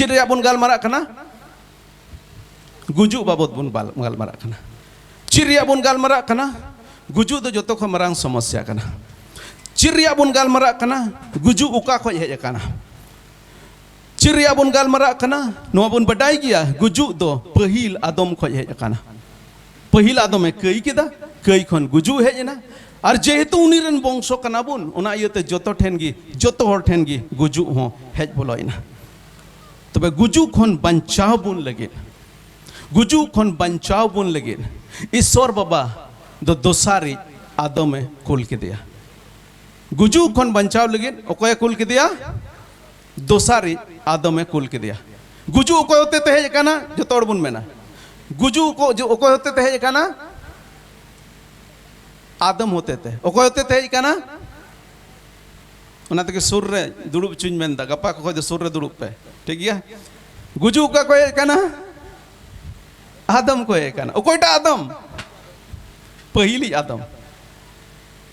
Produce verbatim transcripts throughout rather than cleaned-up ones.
ᱪᱮᱫ ᱨᱮᱭᱟᱜ ᱵᱚᱱ ᱜᱟᱞᱢᱟᱨᱟᱜ ᱠᱟᱱᱟ? ᱜᱩᱡᱩᱜ ᱵᱟᱵᱚᱫ ᱵᱚᱱ ᱵᱟᱞ- ᱜᱟᱞᱢᱟᱨᱟᱜ ᱠᱟᱱᱟ᱾ ᱪᱮᱫ ᱨᱮᱭᱟᱜ ᱵᱚᱱ ᱜᱟᱞᱢᱟᱨᱟᱜ ᱠᱟᱱᱟ? ᱜᱩᱡᱩᱜ ᱫᱚ ᱡᱚᱛᱚ ᱠᱷᱚᱱ ᱢᱟᱨᱟᱝ ᱥᱚᱢᱚᱥᱭᱟ ᱠᱟᱱᱟ᱾ ᱪᱮᱫ ᱨᱮᱭᱟᱜ ᱵᱚᱱ ᱜᱟᱞᱢᱟᱨᱟᱜ ᱠᱟᱱᱟ? ᱜᱩᱡᱩᱜ ᱚᱠᱟ ᱠᱷᱚᱱ ᱦᱮᱡ ᱟᱠᱟᱱᱟ? ᱪᱮᱫ ᱨᱮᱭᱟᱜ ᱵᱚᱱ ᱜᱟᱞᱢᱟᱨᱟᱜ ᱠᱟᱱᱟ? ᱱᱚᱣᱟ ᱵᱚᱱ ᱵᱟᱰᱟᱭ ᱜᱮᱭᱟ, ᱜᱩᱡᱩᱜ ᱫᱚ ᱯᱟᱹᱦᱤᱞ ᱟᱫᱚᱢ ᱠᱷᱚᱱ ᱦᱮᱡ ᱟᱠᱟᱱᱟ᱾ ᱯᱟᱹᱦᱤᱞ ᱟᱫᱚᱢᱮ ᱠᱟᱹᱭ ᱠᱮᱫᱟ, ᱠᱟᱹᱭ ᱠᱷᱚᱱ ᱜᱩᱡᱩᱜ ᱦᱮᱡ ᱮᱱᱟ᱾ ᱟᱨ ᱡᱮᱦᱮᱛᱩ ᱩᱱᱤ ᱨᱮᱱ ᱵᱚᱝᱥᱚ ᱠᱟᱱᱟ ᱵᱚᱱ, ᱚᱱᱟ ᱤᱭᱟᱹᱛᱮ ᱡᱚᱛᱚ ᱴᱷᱮᱱ ᱜᱮ, ᱡᱚᱛᱚ ᱦᱚᱲ ᱴᱷᱮᱱ ᱜᱮ ᱜᱩᱡᱩᱜ ᱦᱚᱸ ᱦᱮᱡ ᱵᱚᱞᱚᱭᱮᱱᱟ᱾ ᱛᱚᱵᱮ ᱜᱩᱡᱩᱜ ᱠᱷᱚᱱ ᱵᱟᱧᱪᱟᱣ ᱵᱚᱱ ᱞᱟᱹᱜᱤᱫ, ᱜᱩᱡᱩᱜ ᱠᱷᱚᱱ ᱵᱟᱧᱪᱟᱣ ᱵᱚᱱ ᱞᱟᱹᱜᱤᱫ ᱤᱥᱚᱨ ᱵᱟᱵᱟ ᱫᱚ ᱫᱚᱥᱟᱨᱤᱡ ᱟᱫᱚᱢᱮ ᱠᱩᱞ ᱠᱮᱫᱮᱭᱟ᱾ ᱜᱩᱡᱩᱜ ᱠᱷᱚᱱ ᱵᱟᱧᱪᱟᱣ ᱞᱟᱹᱜᱤᱫ ᱚᱠᱚᱭᱮ ᱠᱩᱞ ᱠᱮᱫᱮᱭᱟ? ᱫᱚᱥᱟᱨᱤᱡ ᱟᱫᱚᱢᱮ ᱠᱩᱞ ᱠᱮᱫᱮᱭᱟ᱾ ᱜᱩᱡᱩᱜ ᱚᱠᱚᱭ ᱦᱚᱛᱮ ᱛᱮ ᱦᱮᱡ ᱟᱠᱟᱱᱟ? ᱡᱚᱛᱚ ᱦᱚᱲ ᱵᱚᱱ ᱢᱮᱱᱟ, ᱜᱩᱡᱩᱜ ᱚᱠᱚ- ᱚᱠᱚᱭ ᱦᱚᱛᱮ ᱛᱮ ᱦᱮᱡ ᱟᱠᱟᱱᱟ? ᱟᱫᱚᱢ ᱦᱚᱛᱮ ᱛᱮ᱾ ᱚᱠᱚᱭ ᱦᱚᱛᱮ ᱛᱮ ᱦᱮᱡ ᱟᱠᱟᱱᱟ? ᱚᱱᱟ ᱛᱮᱜᱮ ᱥᱩᱨ ᱨᱮ ᱫᱩᱲᱩᱵ ᱦᱚᱪᱚᱧ ᱢᱮᱱᱫᱟ, ᱜᱟᱯᱟ ᱠᱷᱚᱱ ᱫᱚ ᱥᱩᱨ ᱨᱮ ᱫᱩᱲᱩᱵ ᱯᱮ, ᱴᱷᱤᱠ ᱜᱮᱭᱟ? ᱜᱩᱡᱩᱜ ᱚᱠᱟ ᱠᱷᱚᱱ ᱦᱮᱡ ᱟᱠᱟᱱᱟ? ᱟᱫᱚᱢ ᱠᱷᱚᱱ ᱦᱮᱡ ᱟᱠᱟᱱᱟ᱾ ᱚᱠᱚᱭᱴᱟᱜ ᱟᱫᱚᱢ? ᱯᱟᱹᱦᱤᱞᱤᱡ ᱟᱫᱚᱢ᱾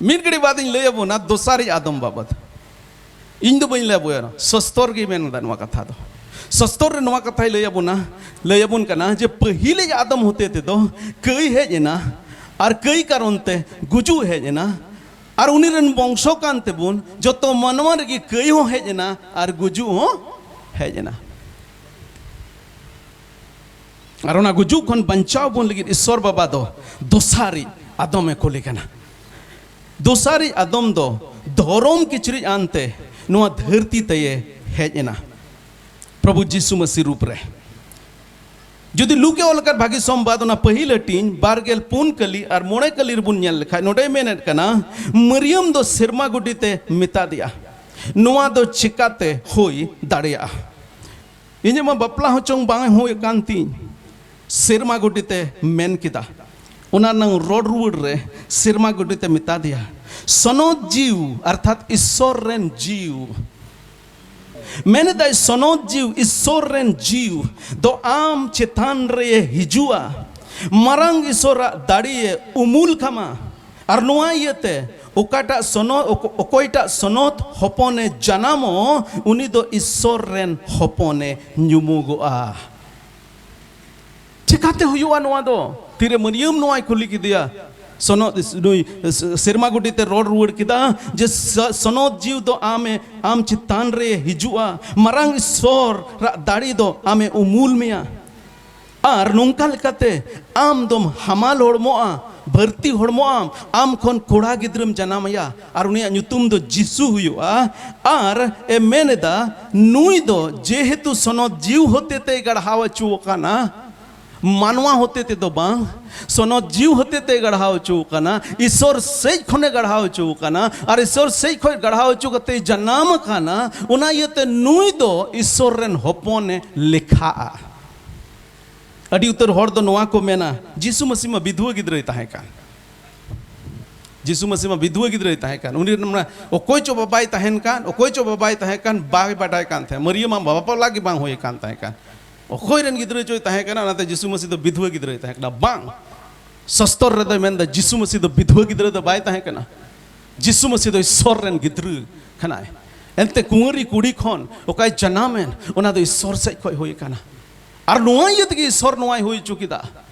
ᱢᱤᱫ ᱜᱷᱟᱹᱲᱤᱡ ᱵᱟᱫ ᱤᱧ ᱞᱟᱹᱭ ᱟᱵᱚᱱᱟ ᱫᱚᱥᱟᱨᱤᱡ ᱟᱫᱚᱢ ᱵᱟᱵᱚᱫ᱾ ᱤᱧ ᱫᱚ ᱵᱟᱹᱧ ᱞᱟᱹᱭ ᱟᱵᱚᱱᱟ, ᱥᱚᱥᱛᱚᱨ ᱜᱮ ᱢᱮᱱ ᱮᱫᱟ ᱱᱚᱣᱟ ᱠᱟᱛᱷᱟ ᱫᱚ᱾ ᱥᱚᱥᱛᱚᱨ ᱨᱮ ᱱᱚᱣᱟ ᱠᱟᱛᱷᱟᱭ ᱞᱟᱹᱭ ᱟᱵᱚᱱᱟ, ᱞᱟᱹᱭ ᱟᱵᱚᱱ ᱠᱟᱱᱟ ᱡᱮ ᱯᱟᱹᱦᱤᱞᱤᱡ ᱟᱫᱚᱢ ᱦᱚᱛᱮ ᱛᱮᱫᱚ ᱠᱟᱹᱭ ᱦᱮᱡ ᱮᱱᱟ, ᱟᱨ ᱠᱟᱹᱭ ᱠᱟᱨᱚᱱ ᱛᱮ ᱜᱩᱡᱩᱜ ᱦᱮᱡ ᱮᱱᱟ, ᱟᱨ ᱩᱱᱤ ᱨᱮᱱ ᱵᱚᱝᱥᱚ ᱠᱟᱱ ᱛᱮᱵᱚᱱ ᱡᱚᱛᱚ ᱢᱟᱱᱣᱟ ᱨᱮᱜᱮ ᱠᱟᱹᱭ ᱦᱚᱸ ᱦᱮᱡ ᱮᱱᱟ ᱟᱨ ᱜᱩᱡᱩᱜ ᱦᱚᱸ ᱦᱮᱡ ᱮᱱᱟ᱾ ᱟᱨ ᱚᱱᱟ ᱜᱩᱡᱩᱜ ᱠᱷᱚᱱ ᱵᱟᱧᱪᱟᱣ ᱵᱚᱱ ᱞᱟᱹᱜᱤᱫ ᱤᱥᱚᱨ ᱵᱟᱵᱟ ᱫᱚ ᱫᱚᱥᱟᱨᱤᱡ ᱟᱫᱚᱢᱮ ᱠᱩᱞᱮ ᱠᱟᱱᱟ᱾ ᱫᱚᱥᱟᱨᱤᱡ ᱟᱫᱚᱢ ᱫᱚ ᱫᱷᱚᱨᱚᱢ ᱠᱤᱪᱨᱤᱡ ᱟᱱᱛᱮ ᱱᱚᱣᱟ ᱫᱷᱟᱹᱨᱛᱤ ᱛᱮᱭᱮ ᱦᱮᱡ ᱮᱱᱟ, ᱯᱨᱚᱵᱷᱩ ᱡᱤᱥᱩ ᱢᱟᱹᱥᱤ ᱨᱩᱯ ᱨᱮ᱾ ᱡᱩᱫᱤ ᱞᱩᱠᱮ ᱚᱞ ᱟᱠᱟᱫ ᱵᱷᱟᱹᱜᱤ ᱥᱚᱢᱵᱟᱫ, ᱚᱱᱟ ᱯᱟᱹᱦᱤᱞ ᱦᱟᱹᱴᱤᱧ ᱵᱟᱨ ᱜᱮᱞ ᱯᱩᱱ ᱠᱟᱹᱞᱤ ᱟᱨ ᱢᱚᱬᱮ ᱠᱟᱹᱞᱤ ᱨᱮᱵᱚᱱ ᱧᱮᱞ ᱞᱮᱠᱷᱟᱡ, ᱱᱚᱰᱮᱭ ᱢᱮᱱᱮᱫ ᱠᱟᱱᱟ, ᱢᱟᱹᱨᱤᱭᱟᱢ ᱫᱚ ᱥᱮᱨᱢᱟ ᱜᱚᱰᱤ ᱛᱮ ᱢᱮᱛᱟ ᱫᱮᱭᱟ, ᱱᱚᱣᱟ ᱫᱚ ᱪᱤᱠᱟᱛᱮ ᱦᱩᱭ ᱫᱟᱲᱮᱭᱟᱜᱼᱟ? ᱤᱧᱟᱹᱜ ᱢᱟ ᱵᱟᱯᱞᱟ ᱦᱚᱸ ᱪᱚᱝ ᱵᱟᱝ ᱦᱩᱭ ᱟᱠᱟᱱ ᱛᱤᱧ᱾ ᱥᱮᱨᱢᱟ ᱜᱚᱰᱤ ᱛᱮ ᱢᱮᱱ ᱠᱮᱫᱟ᱾ ᱚᱱᱟ ᱨᱮᱱᱟᱝ ᱨᱚᱲ ᱨᱩᱣᱟᱹᱲ ᱨᱮ ᱥᱮᱨᱢᱟ ᱜᱚᱰᱤ ᱛᱮ ᱢᱮᱛᱟ ᱫᱮᱭᱟ, ᱥᱚᱱᱚᱛ ᱡᱤᱣ ᱚᱨᱛᱷᱟᱛ ᱤᱥᱥᱚᱨ ᱨᱮᱱ ᱡᱤᱣ᱾ ᱢᱮᱱᱮᱫᱟᱭ, ᱥᱚᱱᱚᱛ ᱡᱤᱣ, ᱤᱥᱥᱚᱨ ᱨᱮᱱ ᱡᱤᱣ ᱫᱚ ᱟᱢ ᱪᱮᱛᱟᱱ ᱨᱮ ᱦᱤᱡᱩᱜᱼᱟ᱾ ᱢᱟᱨᱟᱝ ᱤᱥᱥᱚᱨᱟᱜ ᱫᱟᱲᱮᱭᱮ ᱩᱢᱩᱞ ᱠᱟᱢᱟ᱾ ᱟᱨ ᱱᱚᱣᱟ ᱤᱭᱟᱹᱛᱮ ᱚᱠᱟᱴᱟᱜ ᱥᱚᱱᱚᱛ, ᱚᱠᱚᱭᱴᱟᱜ ᱥᱚᱱᱚᱛ ᱦᱚᱯᱚᱱᱮ ᱡᱟᱱᱟᱢᱚᱜ, ᱩᱱᱤ ᱫᱚ ᱤᱥᱥᱚᱨ ᱨᱮᱱ ᱦᱚᱯᱚᱱᱮ ᱧᱩᱢᱩᱜᱚᱜᱼᱟ᱾ ᱪᱮᱠᱟᱛᱮ ᱦᱩᱭᱩᱜᱼᱟ ᱱᱚᱣᱟ ᱫᱚ? ᱛᱤᱨᱮ ᱢᱟᱹᱨᱭᱟᱹᱢ ᱱᱚᱣᱟᱭ ᱠᱩᱞᱤ ᱠᱮᱫᱮᱭᱟ, ᱥᱚᱱᱚᱛ ᱱᱩᱭ ᱥᱮᱨᱢᱟ ᱜᱩᱰᱤ ᱛᱮ ᱨᱚᱲ ᱨᱩᱣᱟᱹᱲ ᱠᱮᱫᱟ ᱡᱮ, "ᱥᱚᱱᱚᱛ ᱡᱤᱣᱤ ᱫᱚ ᱟᱢᱮ, ᱟᱢ ᱪᱮᱛᱟᱱ ᱨᱮ ᱦᱤᱡᱩᱜᱼᱟ, ᱢᱟᱨᱟᱝ ᱤᱥᱥᱚᱨᱟᱜ ᱫᱟᱲᱮ ᱫᱚ ᱟᱢᱮ ᱩᱢᱩᱞ ᱢᱮᱭᱟ, ᱟᱨ ᱱᱚᱝᱠᱟ ᱞᱮᱠᱟᱛᱮ ᱟᱢ ᱫᱚᱢ ᱦᱟᱢᱟᱞ ᱦᱚᱲᱢᱚᱜᱼᱟ, ᱵᱷᱟᱹᱨᱛᱤ ᱦᱚᱲᱢᱚᱜᱼᱟᱢ, ᱟᱢ ᱠᱷᱚᱱ ᱠᱚᱲᱟ ᱜᱤᱫᱽᱨᱟᱹᱢ ᱡᱟᱱᱟᱢᱮᱭᱟ, ᱟᱨ ᱩᱱᱤᱭᱟᱜ ᱧᱩᱛᱩᱢ ᱫᱚ ᱡᱤᱥᱩ ᱦᱩᱭᱩᱜᱼᱟ᱾" ᱟᱨ ᱮ ᱢᱮᱱ ᱮᱫᱟ, ᱱᱩᱭ ᱫᱚ ᱡᱮᱦᱮᱛᱩ ᱥᱚᱱᱚᱛ ᱡᱤᱣᱤ ᱦᱚᱛᱮ ᱛᱮᱭ ᱜᱟᱲᱦᱟᱣ ᱦᱚᱪᱚ ᱟᱠᱟᱱᱟ, ᱢᱟᱱᱣᱟ ᱦᱚᱛᱮ ᱛᱮᱫᱚ ᱵᱟᱝ, ᱥᱚᱱᱚᱛ ᱡᱤᱣᱤ ᱦᱚᱛᱮ ᱛᱮ ᱜᱟᱲᱦᱟᱣ ᱦᱚᱪᱚ ᱟᱠᱟᱱᱟ, ᱤᱥᱚᱨ ᱥᱮᱡ ᱠᱷᱚᱱᱮ ᱜᱟᱲᱦᱟᱣ ᱦᱚᱪᱚ ᱟᱠᱟᱱᱟ, ᱟᱨ ᱤᱥᱚᱨ ᱥᱮᱡ ᱠᱷᱚᱱ ᱜᱟᱲᱦᱟᱣ ᱦᱚᱪᱚ ᱠᱟᱛᱮ ᱡᱟᱱᱟᱢ ᱟᱠᱟᱱᱟ᱾ ᱚᱱᱟ ᱤᱭᱟᱹᱛᱮ ᱱᱩᱭ ᱫᱚ ᱤᱥᱚᱨ ᱨᱮᱱ ᱦᱚᱯᱚᱱᱮ ᱞᱮᱠᱷᱟᱜᱼᱟ᱾ ᱟᱹᱰᱤ ᱩᱛᱟᱹᱨ ᱦᱚᱲ ᱫᱚ ᱱᱚᱣᱟ ᱠᱚ ᱢᱮᱱᱟ, "ᱡᱤᱥᱩ ᱢᱟᱹᱥᱤ ᱢᱟ ᱵᱤᱫᱷᱩᱣᱟᱹ ᱜᱤᱫᱽᱨᱟᱹᱭ ᱛᱟᱦᱮᱸ ᱠᱟᱱ, ᱡᱤᱥᱩ ᱢᱟᱹᱥᱤ ᱢᱟ ᱵᱤᱫᱷᱩᱣᱟᱹ ᱜᱤᱫᱽᱨᱟᱹᱭ ᱛᱟᱦᱮᱸ ᱠᱟᱱ, ᱩᱱᱤ ᱨᱮᱱ ᱢᱟ ᱚᱠᱚᱭ ᱪᱚ ᱵᱟᱵᱟᱭ ᱛᱟᱦᱮᱱ ᱠᱟᱱ, ᱚᱠᱚᱭ ᱪᱚ ᱵᱟᱵᱟᱭ ᱛᱟᱦᱮᱸ ᱠᱟᱱ, ᱵᱟᱭ ᱵᱟᱰᱟᱭ ᱠᱟᱱ ᱛᱟᱦᱮᱸ, ᱢᱟᱹᱨᱤᱭᱟᱹᱢ ᱢᱟ ᱵᱟᱯᱞᱟ ᱜᱮ ᱵᱟᱝ ᱦᱩᱭ ᱟᱠᱟᱱ ᱛᱟᱦᱮᱸ ᱠᱟᱱ, ᱚᱠᱚᱭ ᱨᱮᱱ ᱜᱤᱫᱽᱨᱟᱹ ᱪᱚᱭ ᱛᱟᱦᱮᱸ ᱠᱟᱱᱟ, ᱚᱱᱟᱛᱮ ᱡᱤᱥᱩ ᱢᱟᱹᱥᱤ ᱫᱚ ᱵᱤᱫᱷᱩᱣᱟᱹ ᱜᱤᱫᱽᱨᱟᱹᱭ ᱛᱟᱦᱮᱸ ᱠᱟᱱᱟ᱾" ᱵᱟᱝ, ᱥᱚᱥᱛᱚᱨ ᱨᱮᱫᱚᱭ ᱢᱮᱱᱫᱟ, ᱡᱤᱥᱩ ᱢᱟᱹᱥᱤ ᱫᱚ ᱵᱤᱫᱷᱩᱣᱟᱹ ᱜᱤᱫᱽᱨᱟᱹ ᱫᱚ ᱵᱟᱭ ᱛᱟᱦᱮᱸ ᱠᱟᱱᱟ᱾ ᱡᱤᱥᱩ ᱢᱟᱹᱥᱤ ᱫᱚ ᱤᱥᱥᱚᱨ ᱨᱮᱱ ᱜᱤᱫᱽᱨᱟᱹ ᱠᱟᱱᱟᱭ᱾ ᱮᱱᱛᱮ ᱠᱩᱸᱣᱟᱹᱨᱤ ᱠᱩᱲᱤ ᱠᱷᱚᱱ ᱚᱠᱟᱭ ᱡᱟᱱᱟᱢᱮᱱ, ᱚᱱᱟ ᱫᱚ ᱤᱥᱥᱚᱨ ᱥᱮᱡ ᱠᱷᱚᱱ ᱦᱩᱭ ᱟᱠᱟᱱᱟ᱾ ᱟᱨ ᱱᱚᱣᱟ ᱤᱭᱟᱹ ᱛᱮᱜᱮ ᱤᱥᱥᱚᱨ ᱱᱚᱣᱟᱭ ᱦᱩᱭ ᱦᱚᱪᱚ ᱠᱮᱫᱟ,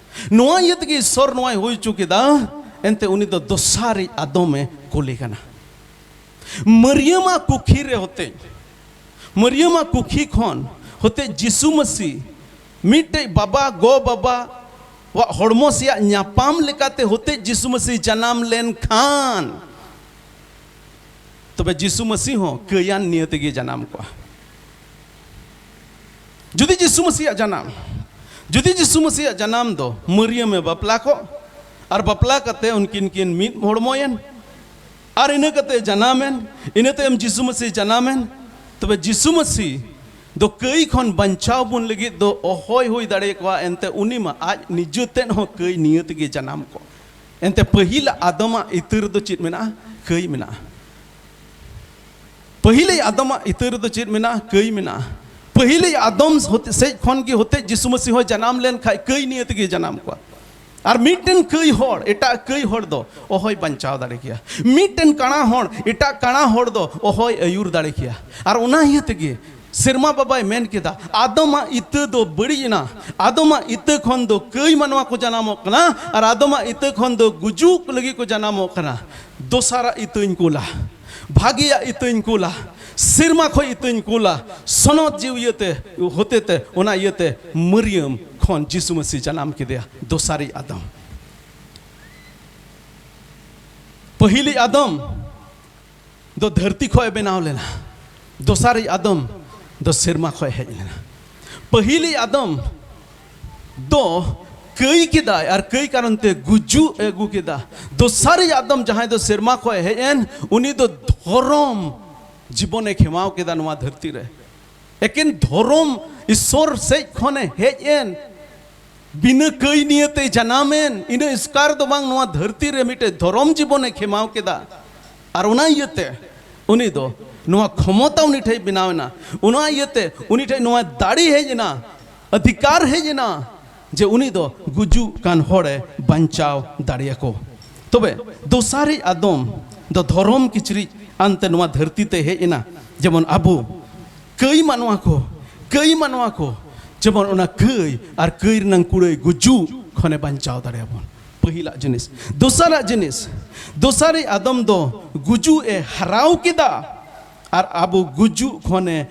ᱱᱚᱣᱟ ᱤᱭᱟᱹ ᱛᱮᱜᱮ ᱤᱥᱥᱚᱨ ᱱᱚᱣᱟᱭ ᱦᱩᱭ ᱦᱚᱪᱚ ᱠᱮᱫᱟ᱾ ᱮᱱᱛᱮ ᱩᱱᱤ ᱫᱚ ᱫᱚᱥᱟᱨᱤᱡ ᱟᱫᱚᱢᱮ ᱠᱩᱞᱮ ᱠᱟᱱᱟ᱾ ᱢᱟᱹᱨᱭᱟᱹᱢᱟᱜ ᱠᱩᱠᱷᱤ ᱨᱮ ᱦᱚᱛᱮᱡ, ᱢᱟᱹᱨᱭᱟᱹᱢᱟᱜ ᱠᱩᱠᱷᱤ ᱠᱷᱚᱱ ᱦᱚᱛᱮᱡ ᱡᱤᱥᱩ ᱢᱟᱹᱥᱤ ᱢᱤᱫᱴᱮᱡ ᱵᱟᱵᱟ, ᱜᱚ ᱵᱟᱵᱟ ᱣᱟᱜ ᱦᱚᱲᱢᱚ ᱥᱮᱭᱟᱜ ᱧᱟᱯᱟᱢ ᱞᱮᱠᱟᱛᱮ ᱦᱚᱛᱮᱡ ᱡᱤᱥᱩ ᱢᱟᱹᱥᱤ ᱡᱟᱱᱟᱢ ᱞᱮᱱᱠᱷᱟᱱ, ᱛᱚᱵᱮ ᱡᱤᱥᱩ ᱢᱟᱹᱥᱤ ᱦᱚᱸ ᱠᱟᱹᱭᱟᱱ ᱱᱤᱭᱟᱹ ᱛᱮᱜᱮ ᱡᱟᱱᱟᱢ ᱠᱚᱜᱼᱟ᱾ ᱡᱩᱫᱤ ᱡᱤᱥᱩ ᱢᱟᱹᱥᱤᱭᱟᱜ ᱡᱟᱱᱟᱢ, ᱡᱩᱫᱤ ᱡᱤᱥᱩ ᱢᱟᱹᱥᱤᱭᱟᱜ ᱡᱟᱱᱟᱢ ᱫᱚ ᱢᱟᱹᱨᱭᱟᱹᱢᱮ ᱵᱟᱯᱞᱟ ᱠᱚᱜ, ᱟᱨ ᱵᱟᱯᱞᱟ ᱠᱟᱛᱮ ᱩᱱᱠᱤᱱ ᱠᱤᱱ ᱢᱤᱫ ᱦᱚᱲᱢᱚᱭᱮᱱ, ᱟᱨ ᱤᱱᱟᱹ ᱠᱟᱛᱮ ᱡᱟᱱᱟᱢᱮᱱ, ᱤᱱᱟᱹ ᱛᱟᱭᱚᱢ ᱡᱤᱥᱩ ᱢᱟᱹᱥᱤ ᱡᱟᱱᱟᱢᱮᱱ, ᱛᱚᱵᱮ ᱡᱤᱥᱩ ᱢᱟᱹᱥᱤ ᱫᱚ ᱠᱟᱹᱭ ᱠᱷᱚᱱ ᱵᱟᱧᱪᱟᱣ ᱵᱚᱱ ᱞᱟᱹᱜᱤᱫ ᱫᱚ ᱚᱦᱚᱭ ᱦᱩᱭ ᱫᱟᱲᱮ ᱠᱚᱣᱟ᱾ ᱮᱱᱛᱮ ᱩᱱᱤ ᱢᱟ ᱟᱡ ᱱᱤᱡᱮ ᱛᱮᱫ ᱦᱚᱸ ᱠᱟᱹᱭ ᱱᱤᱭᱟᱹ ᱛᱮᱜᱮ ᱡᱟᱱᱟᱢ ᱠᱚᱜ᱾ ᱮᱱᱛᱮ ᱯᱟᱹᱦᱤᱞ ᱟᱫᱚᱢᱟᱜ ᱤᱛᱟᱹ ᱨᱮᱫᱚ ᱪᱮᱫ ᱢᱮᱱᱟᱜᱼᱟ? ᱠᱟᱹᱭ ᱢᱮᱱᱟᱜᱼᱟ᱾ ᱯᱟᱹᱦᱤᱞ ᱟᱫᱚᱢᱟᱜ ᱤᱛᱟᱹ ᱨᱮᱫᱚ ᱪᱮᱫ ᱢᱮᱱᱟᱜᱼᱟ? ᱠᱟᱹᱭ ᱢᱮᱱᱟᱜᱼᱟ᱾ ᱯᱟᱹᱦᱤᱞ ᱟᱫᱚᱢ ᱦᱚᱛᱮ-, ᱥᱮᱡ ᱠᱷᱚᱱ ᱜᱮ ᱦᱚᱛᱮᱡ ᱡᱤᱥᱩ ᱢᱟᱹᱥᱤ ᱦᱚᱸ ᱡᱟᱱᱟᱢ ᱞᱮᱱ ᱠᱷᱟᱡ ᱠᱟᱹᱭ ᱱᱤᱭᱟᱹ ᱛᱮᱜᱮ ᱡᱟᱱᱟᱢ ᱠᱚᱣᱟ᱾ ᱟᱨ ᱢᱤᱫᱴᱮᱱ ᱠᱟᱹᱭ ᱦᱚᱲ ᱮᱴᱟᱜ ᱠᱟᱹᱭ ᱦᱚᱲ ᱫᱚ ᱚᱦᱚᱭ ᱵᱟᱧᱪᱟᱣ ᱫᱟᱲᱮ ᱠᱮᱭᱟ᱾ ᱢᱤᱫᱴᱮᱱ ᱠᱟᱬᱟ ᱦᱚᱲ ᱮᱴᱟᱜ ᱠᱟᱬᱟ ᱦᱚᱲ ᱫᱚ ᱚᱦᱚᱭ ᱟᱹᱭᱩᱨ ᱫᱟᱲᱮ ᱠᱮᱭᱟ᱾ ᱟᱨ ᱚᱱᱟ ᱤᱭᱟᱹ ᱛᱮᱜᱮ ᱥᱮᱨᱢᱟ ᱵᱟᱵᱟᱭ ᱢᱮᱱ ᱠᱮᱫᱟ, "ᱟᱫᱚᱢᱟᱜ ᱤᱛᱟᱹ ᱫᱚ ᱵᱟᱹᱲᱤᱡ ᱮᱱᱟ, ᱟᱫᱚᱢᱟᱜ ᱤᱛᱟᱹ ᱠᱷᱚᱱ ᱫᱚ ᱠᱟᱹᱭ ᱢᱟᱱᱣᱟ ᱠᱚ ᱡᱟᱱᱟᱢᱚᱜ ᱠᱟᱱᱟ, ᱟᱨ ᱟᱫᱚᱢᱟᱜ ᱤᱛᱟᱹ ᱠᱷᱚᱱ ᱫᱚ ᱜᱩᱡᱩᱜ ᱞᱟᱹᱜᱤᱫ ᱠᱚ ᱡᱟᱱᱟᱢᱚᱜ ᱠᱟᱱᱟ᱾ ᱫᱚᱥᱟᱨᱟᱜ ᱤᱛᱟᱹᱧ ᱠᱩᱞᱟ, ᱵᱷᱟᱜᱮᱭᱟᱜ ᱤᱛᱟᱹᱧ ᱠᱩᱞᱟ, ᱥᱮᱨᱢᱟ ᱠᱷᱚᱱ ᱤᱛᱟᱹᱧ ᱠᱩᱞᱟ, ᱥᱚᱱᱚᱛ ᱡᱤᱣᱤᱭᱟᱹᱛᱮ ᱦᱚᱛᱮᱛᱮ, ᱚᱱᱟ ᱤᱭᱟᱹᱛᱮ ᱢᱟᱹᱨᱤᱭᱟᱹᱢ ᱠᱷᱚᱱ ᱡᱤᱥᱩ ᱢᱟᱹᱥᱤ ᱡᱟᱱᱟᱢ ᱠᱮᱫᱮᱭᱟ, ᱫᱚᱥᱟᱨᱤᱡ ᱟᱫᱚᱢ᱾ ᱯᱟᱹᱦᱤᱞᱤᱡ ᱟᱫᱚᱢ ᱫᱚ ᱫᱷᱟᱹᱨᱛᱤ ᱠᱷᱚᱱ ᱮ ᱵᱮᱱᱟᱣ ᱞᱮᱱᱟ, ᱫᱚᱥᱟᱨᱤᱡ ᱟᱫᱚᱢ ᱫᱚ ᱥᱮᱨᱢᱟ ᱠᱷᱚᱱ ᱦᱮᱡ ᱞᱮᱱᱟ᱾ ᱯᱟᱹᱦᱤᱞᱤᱡ ᱟᱫᱚᱢ ᱫᱚ ᱠᱟᱹᱭ ᱠᱮᱫᱟᱭ ᱟᱨ ᱠᱟᱹᱭ ᱠᱟᱨᱚᱱ ᱛᱮ ᱜᱩᱡᱩᱜ ᱮ ᱟᱹᱜᱩ ᱠᱮᱫᱟ᱾ ᱫᱚᱥᱟᱨᱤᱡ ᱟᱫᱚᱢ, ᱡᱟᱦᱟᱸᱭ ᱫᱚ ᱥᱮᱨᱢᱟ ᱠᱷᱚᱱ ᱦᱮᱡ ᱮᱱ, ᱩᱱᱤ ᱫᱚ ᱫᱷᱚᱨᱚᱢ ᱡᱤᱵᱚᱱᱮ ᱠᱷᱮᱢᱟᱣ ᱠᱮᱫᱟ ᱱᱚᱣᱟ ᱫᱷᱟᱹᱨᱛᱤ ᱨᱮ᱾ ᱮᱠᱮᱱ ᱫᱷᱚᱨᱚᱢ ᱤᱥᱥᱚᱨ ᱥᱮᱡ ᱠᱷᱚᱱᱮ ᱦᱮᱡ ᱮᱱ, ᱵᱤᱱᱟᱹ ᱠᱟᱹᱭ ᱱᱤᱭᱟᱹᱛᱮ ᱡᱟᱱᱟᱢᱮᱱ, ᱤᱱᱟᱹ ᱮᱥᱠᱟᱨ ᱫᱚ ᱵᱟᱝ, ᱱᱚᱣᱟ ᱫᱷᱟᱹᱨᱛᱤ ᱨᱮ ᱢᱤᱫᱴᱮᱡ ᱫᱷᱚᱨᱚᱢ ᱡᱤᱵᱚᱱᱮ ᱠᱷᱮᱢᱟᱣ ᱠᱮᱫᱟ᱾ ᱟᱨ ᱚᱱᱟ ᱤᱭᱟᱹᱛᱮ ᱩᱱᱤ ᱫᱚ ᱱᱚᱣᱟ ᱠᱷᱚᱢᱚᱛᱟ ᱩᱱᱤ ᱴᱷᱮᱡ ᱵᱮᱱᱟᱣ ᱮᱱᱟ, ᱚᱱᱟ ᱤᱭᱟᱹᱛᱮ ᱩᱱᱤ ᱴᱷᱮᱡ ᱱᱚᱣᱟ ᱫᱟᱲᱮ ᱦᱮᱡ ᱮᱱᱟ, ᱚᱫᱷᱤᱠᱟᱨ ᱦᱮᱡ ᱮᱱᱟ, ᱡᱮ ᱩᱱᱤ ᱫᱚ ᱜᱩᱡᱩᱜ ᱠᱟᱱ ᱦᱚᱲᱮ ᱵᱟᱧᱪᱟᱣ ᱫᱟᱲᱮᱭᱟᱠᱚ᱾ ᱛᱚᱵᱮ ᱫᱚᱥᱟᱨᱤᱡ ᱟᱫᱚᱢ ᱫᱚ ᱫᱷᱚᱨᱚᱢ ᱠᱤᱪᱨᱤᱡ ᱟᱱᱛᱮ ᱱᱚᱣᱟ ᱫᱷᱟᱹᱨᱛᱤ ᱛᱮ ᱦᱮᱡ ᱮᱱᱟ, ᱡᱮᱢᱚᱱ ᱟᱵᱚ ᱠᱟᱹᱭ ᱢᱟᱱᱣᱟ ᱠᱚ, ᱠᱟᱹᱭ ᱢᱟᱱᱣᱟ ᱠᱚ, ᱡᱮᱢᱚᱱ ᱚᱱᱟ ᱠᱟᱹᱭ ᱟᱨ ᱠᱟᱹᱭ ᱨᱮᱱᱟᱝ ᱠᱩᱲᱟᱹᱭ ᱜᱩᱡᱩᱜ ᱠᱷᱚᱱᱮ ᱵᱟᱧᱪᱟᱣ ᱫᱟᱲᱮᱭᱟᱵᱚᱱ᱾ ᱯᱟᱹᱦᱤᱞᱟᱜ ᱡᱤᱱᱤᱥ᱾ ᱫᱚᱥᱟᱨᱟᱜ ᱡᱤᱱᱤᱥ, ᱫᱚᱥᱟᱨᱤᱡ ᱟᱫᱚᱢ ᱫᱚ ᱜᱩᱡᱩᱜ ᱮ ᱦᱟᱨᱟᱣ ᱠᱮᱫᱟ ᱟᱨ ᱟᱵᱚ ᱜᱩᱡᱩᱜ ᱠᱷᱚᱱᱮ,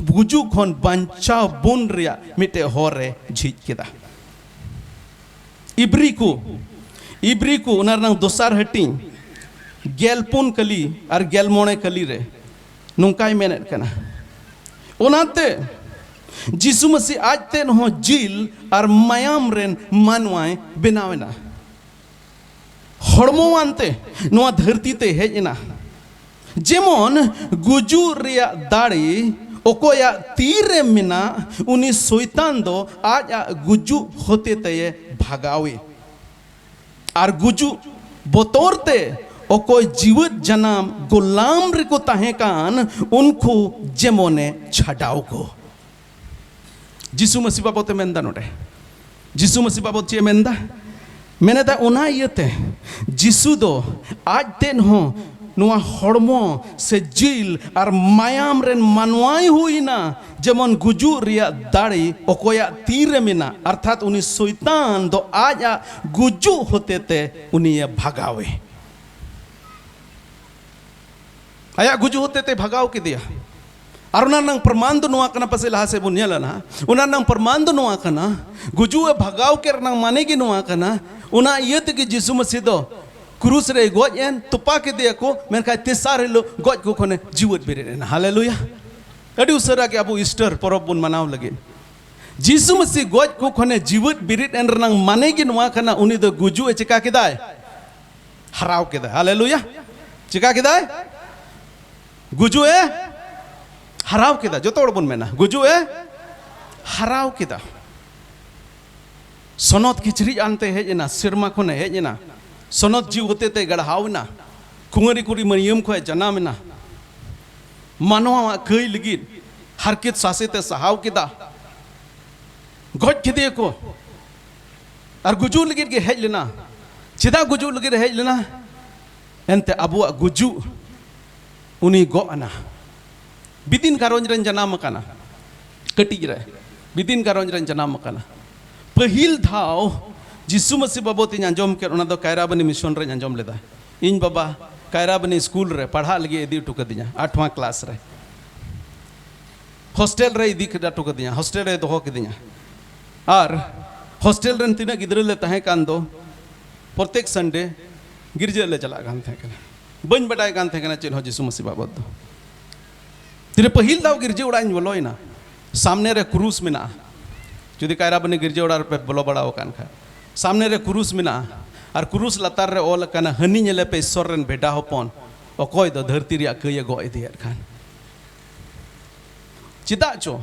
ᱜᱩᱡᱩᱜ ᱠᱷᱚᱱ ᱵᱟᱧᱪᱟᱣ ᱵᱚᱱ ᱨᱮᱭᱟᱜ ᱢᱤᱫᱴᱮᱡ ᱦᱚᱨ ᱮ ᱡᱷᱤᱡ ᱠᱮᱫᱟ᱾ ᱤᱵᱨᱤ ᱠᱚ, ᱤᱵᱨᱤ ᱠᱚ, ᱚᱱᱟ ᱨᱮᱱᱟᱝ ᱫᱚᱥᱟᱨ ᱦᱟᱹᱴᱤᱧ, ᱜᱮᱞ ᱯᱩᱱ ᱠᱟᱹᱞᱤ ᱟᱨ ᱜᱮᱞ ᱢᱚᱬᱮ ᱠᱟᱹᱞᱤ ᱨᱮ ᱱᱚᱝᱠᱟᱭ ᱢᱮᱱᱮᱫ ᱠᱟᱱᱟ, ᱚᱱᱟᱛᱮ ᱡᱤᱥᱩ ᱢᱟᱹᱥᱤ ᱟᱡ ᱛᱮᱫ ᱦᱚᱸ ᱡᱤᱞ ᱟᱨ ᱢᱟᱭᱟᱢ ᱨᱮᱱ ᱢᱟᱱᱣᱟᱭ ᱵᱮᱱᱟᱣ ᱮᱱᱟ᱾ ᱦᱚᱲᱢᱚᱣᱟᱱ ᱛᱮ ᱱᱚᱣᱟ ᱫᱷᱟᱹᱨᱛᱤ ᱛᱮ ᱦᱮᱡ ᱮᱱᱟ᱾ ᱡᱮᱢᱚᱱ ᱜᱩᱡᱩᱜ ᱨᱮᱭᱟᱜ ᱫᱟᱲᱮ ᱚᱠᱚᱭᱟᱜ ᱛᱤ ᱨᱮ ᱢᱮᱱᱟᱜ, ᱩᱱᱤ ᱥᱚᱭᱛᱟᱱ ᱫᱚ ᱟᱡᱟᱜ ᱜᱩᱡᱩᱜ ᱦᱚᱛᱮ ᱛᱮᱭ ᱵᱷᱟᱜᱟᱣᱮ᱾ ᱟᱨ ᱜᱩᱡᱩᱜ ᱵᱚᱛᱚᱨ ᱛᱮ ᱚᱠᱚᱭ ᱡᱤᱣᱮᱫ ᱡᱟᱱᱟᱢ ᱜᱳᱞᱟᱢ ᱨᱮᱠᱚ ᱛᱟᱦᱮᱸ ᱠᱟᱱ, ᱩᱱᱠᱩ ᱡᱮᱢᱚᱱᱮ ᱪᱷᱟᱰᱟᱣ ᱠᱚ᱾ ᱡᱤᱥᱩ ᱢᱟᱹᱥᱤ ᱵᱟᱵᱚᱛ ᱮ ᱢᱮᱱᱫᱟ ᱱᱚᱰᱮ᱾ ᱡᱤᱥᱩ ᱢᱟᱹᱥᱤ ᱵᱟᱵᱚᱛ ᱪᱮᱫ ᱮ ᱢᱮᱱᱫᱟ? ᱢᱮᱱᱮᱫᱟ, ᱚᱱᱟ ᱤᱭᱟᱹᱛᱮ ᱡᱤᱥᱩ ᱫᱚ ᱟᱡ ᱛᱮᱫ ᱦᱚᱸ ᱱᱚᱣᱟ ᱦᱚᱲᱢᱚ ᱥᱮ ᱡᱤᱞ ᱟᱨ ᱢᱟᱭᱟᱢ ᱨᱮᱱ ᱢᱟᱱᱣᱟᱭ ᱦᱩᱭᱱᱟ, ᱡᱮᱢᱚᱱ ᱜᱩᱡᱩᱜ ᱨᱮᱭᱟᱜ ᱫᱟᱲᱮ ᱚᱠᱚᱭᱟᱜ ᱛᱤ ᱨᱮ ᱢᱮᱱᱟᱜ, ᱚᱨᱛᱷᱟᱛ ᱩᱱᱤ ᱥᱚᱭᱛᱟᱱ ᱫᱚ ᱟᱡᱟᱜ ᱜᱩᱡᱩᱜ ᱦᱚᱛᱮᱛᱮ ᱩᱱᱤᱭᱮ ᱵᱷᱟᱜᱟᱣᱮ᱾ ᱟᱭᱟᱜ ᱜᱩᱡᱩᱜ ᱦᱚᱛᱮᱛᱮ ᱵᱷᱟᱜᱟᱣ ᱠᱮᱫᱮᱭᱟ᱾ ᱟᱨ ᱚᱱᱟ ᱨᱮᱱᱟᱜ ᱯᱨᱚᱢᱟᱱ ᱫᱚ ᱱᱚᱣᱟ ᱠᱟᱱᱟ, ᱯᱟᱥᱮ ᱞᱟᱦᱟ ᱥᱮᱫ ᱵᱚᱱ ᱧᱮᱞᱟ ᱱᱟᱦᱟᱜ, ᱚᱱᱟ ᱨᱮᱱᱟᱜ ᱯᱨᱚᱢᱟᱱ ᱫᱚ ᱱᱚᱣᱟ ᱠᱟᱱᱟ, ᱜᱩᱡᱩᱜ ᱮ ᱵᱷᱟᱜᱟᱣ ᱠᱮᱫ ᱨᱮᱱᱟᱜ ᱢᱟᱱᱮ ᱜᱮ ᱱᱚᱣᱟ ᱠᱟᱱᱟ, ᱚᱱᱟ ᱤᱭᱟᱹ ᱛᱮᱜᱮ ᱡᱤᱥᱩ ᱢᱟᱹᱥᱤ ᱫᱚ ᱠᱨᱩᱥ ᱨᱮᱭ ᱜᱚᱡ ᱮᱱ, ᱛᱚᱯᱟ ᱠᱮᱫᱮᱭᱟ ᱠᱚ, ᱢᱮᱱᱠᱷᱟᱱ ᱛᱮᱥᱟᱨ ᱦᱤᱞᱳᱜ ᱜᱚᱡ ᱠᱚ ᱠᱷᱚᱱᱮ ᱡᱤᱣᱮᱫ ᱵᱮᱨᱮᱫ ᱮᱱᱟ᱾ ᱦᱟᱞᱮᱞᱩᱭᱟ! ᱟᱹᱰᱤ ᱩᱥᱟᱹᱨᱟ ᱜᱮ ᱟᱵᱚ ᱤᱥᱴᱟᱨ ᱯᱚᱨᱚᱵᱽ ᱵᱚᱱ ᱢᱟᱱᱟᱣ ᱞᱟᱹᱜᱤᱫ᱾ ᱡᱤᱥᱩ ᱢᱟᱹᱥᱤ ᱜᱚᱡ ᱠᱚ ᱠᱷᱚᱱᱮ ᱡᱤᱣᱮᱫ ᱵᱮᱨᱮᱫ ᱮᱱ ᱨᱮᱱᱟᱜ ᱢᱟᱱᱮ ᱜᱮ ᱱᱚᱣᱟ ᱠᱟᱱᱟ, ᱩᱱᱤ ᱫᱚ ᱜᱩᱡᱩᱜ ᱮ ᱪᱮᱠᱟ ᱠᱮᱫᱟᱭ? ᱦᱟᱨᱟᱣ ᱠᱮᱫᱟᱭ᱾ ᱦᱟᱞᱮᱞᱩᱭᱟ! ᱪᱮᱠᱟ ᱠᱮᱫᱟᱭ? ᱜᱩᱡᱩᱜ ᱮ ᱦᱟᱨᱟᱣ ᱠᱮᱫᱟ᱾ ᱡᱚᱛᱚ ᱦᱚᱲ ᱵᱚᱱ ᱢᱮᱱᱟ, ᱜᱩᱡᱩᱜ ᱮ ᱦᱟᱨᱟᱣ ᱠᱮᱫᱟ᱾ ᱥᱚᱱᱚᱛ ᱠᱤᱪᱨᱤᱡ ᱟᱱᱛᱮ ᱦᱮᱡ ᱮᱱᱟ, ᱥᱮᱨᱢᱟ ᱠᱷᱚᱱᱮ ᱦᱮᱡ ᱮᱱᱟ, ᱥᱚᱱᱚᱛ ᱡᱤᱣᱤ ᱦᱚᱛᱮᱛᱮ ᱜᱟᱲᱦᱟᱣ ᱮᱱᱟ, ᱠᱩᱸᱣᱟᱨᱤ ᱠᱩᱲᱤ ᱢᱟᱹᱨᱭᱟᱹᱢ ᱠᱷᱚᱱ ᱡᱟᱱᱟᱢ ᱮᱱᱟ, ᱢᱟᱱᱣᱟᱣᱟᱜ ᱠᱟᱹᱭ ᱞᱟᱹᱜᱤᱫ ᱦᱟᱨᱠᱮᱛ ᱥᱟᱥᱮᱛ ᱮ ᱥᱟᱦᱟᱣ ᱠᱮᱫᱟ, ᱜᱚᱡ ᱠᱮᱫᱮᱭᱟᱠᱚ, ᱟᱨ ᱜᱩᱡᱩᱜ ᱞᱟᱹᱜᱤᱫ ᱜᱮ ᱦᱮᱡ ᱞᱮᱱᱟ᱾ ᱪᱮᱫᱟᱜ ᱜᱩᱡᱩᱜ ᱞᱟᱹᱜᱤᱫ ᱮ ᱦᱮᱡ ᱞᱮᱱᱟ? ᱮᱱᱛᱮ ᱟᱵᱚᱣᱟᱜ ᱜᱩᱡᱩᱜ ᱩᱱᱤ ᱜᱚᱜ ᱮᱱᱟ᱾ ᱵᱤᱫᱤᱱ ᱜᱷᱟᱨᱚᱸᱡᱽ ᱨᱮᱱ ᱡᱟᱱᱟᱢ ᱟᱠᱟᱱᱟ, ᱠᱟᱹᱴᱤᱡ ᱨᱮ ᱵᱤᱫᱤᱱ ᱜᱷᱟᱨᱚᱸᱡᱽ ᱨᱮᱱ ᱡᱟᱱᱟᱢ ᱟᱠᱟᱱᱟ᱾ ᱯᱟᱹᱦᱤᱞ ᱫᱷᱟᱣ ᱡᱤᱥᱩ ᱢᱟᱹᱥᱤ ᱵᱟᱵᱚᱫ ᱤᱧ ᱟᱸᱡᱚᱢ ᱠᱮᱫ, ᱚᱱᱟ ᱫᱚ ᱠᱟᱭᱨᱟᱵᱟᱹᱱᱤ ᱢᱤᱥᱚᱱ ᱨᱮᱧ ᱟᱸᱡᱚᱢ ᱞᱮᱫᱟ᱾ ᱤᱧ ᱵᱟᱵᱟ ᱠᱟᱭᱨᱟᱵᱟᱹᱱᱤ ᱥᱠᱩᱞ ᱨᱮ ᱯᱟᱲᱦᱟᱜ ᱞᱟᱹᱜᱤᱫ ᱤᱫᱤ ᱦᱚᱴᱚ ᱠᱟᱹᱫᱤᱧᱟ, ᱟᱴᱷᱣᱟᱸ ᱠᱞᱟᱥ ᱨᱮ᱾ ᱦᱳᱥᱴᱮᱞ ᱨᱮ ᱤᱫᱤ ᱠᱮᱫᱟ ᱦᱚᱴᱚ ᱠᱟᱹᱫᱤᱧᱟ, ᱦᱳᱥᱴᱮᱞ ᱨᱮ ᱫᱚᱦᱚ ᱠᱤᱫᱤᱧᱟ᱾ ᱟᱨ ᱦᱳᱥᱴᱮᱞ ᱨᱮᱱ ᱛᱤᱱᱟᱹᱜ ᱜᱤᱫᱽᱨᱟᱹ ᱞᱮ ᱛᱟᱦᱮᱸ ᱠᱟᱱ ᱫᱚ, ᱯᱨᱚᱛᱮᱠ ᱥᱟᱱᱰᱮ ᱜᱤᱨᱡᱟᱹ ᱞᱮ ᱪᱟᱞᱟᱜ ᱠᱟᱱ ᱛᱟᱦᱮᱸ ᱠᱟᱱᱟ᱾ ᱵᱟᱹᱧ ᱵᱟᱰᱟᱭ ᱠᱟᱱ ᱛᱟᱦᱮᱸ ᱠᱟᱱᱟ ᱪᱮᱫ ᱦᱚᱸ ᱡᱤᱥᱩ ᱢᱟᱹᱥᱤ ᱵᱟᱵᱚᱫ ᱫᱚ᱾ ᱛᱤᱨᱮ ᱯᱟᱹᱦᱤᱞ ᱫᱷᱟᱣ ᱜᱤᱨᱡᱟᱹ ᱚᱲᱟᱜ ᱤᱧ ᱵᱚᱞᱚᱭᱮᱱᱟ, ᱥᱟᱢᱱᱮ ᱨᱮ ᱠᱨᱩᱥ ᱢᱮᱱᱟᱜᱼᱟ᱾ ᱡᱩᱫᱤ ᱠᱟᱭᱨᱟᱵᱟᱹᱱᱤ ᱜᱤᱨᱡᱟᱹ ᱚᱲᱟᱜ ᱨᱮᱯᱮ ᱵᱚᱞᱚ ᱵᱟᱲᱟ ᱟᱠᱟᱱ ᱠᱷᱟᱱ, ᱥᱟᱢᱱᱮ ᱨᱮ ᱠᱨᱩᱥ ᱢᱮᱱᱟᱜᱼᱟ᱾ ᱟᱨ ᱠᱨᱩᱥ ᱞᱟᱛᱟᱨ ᱨᱮ ᱚᱞ ᱟᱠᱟᱱᱟ, "ᱦᱟᱹᱱᱤ ᱧᱮᱞᱮ ᱯᱮ, ᱤᱥᱥᱚᱨ ᱨᱮᱱ ᱵᱷᱮᱰᱟ ᱦᱚᱯᱚᱱ, ᱚᱠᱚᱭ ᱫᱚ ᱫᱷᱟᱹᱨᱛᱤ ᱨᱮᱭᱟᱜ ᱠᱟᱹᱭ ᱮ ᱜᱚᱜ ᱤᱫᱤᱭᱮᱫ ᱠᱟᱱ᱾" ᱪᱮᱫᱟᱜ ᱪᱚ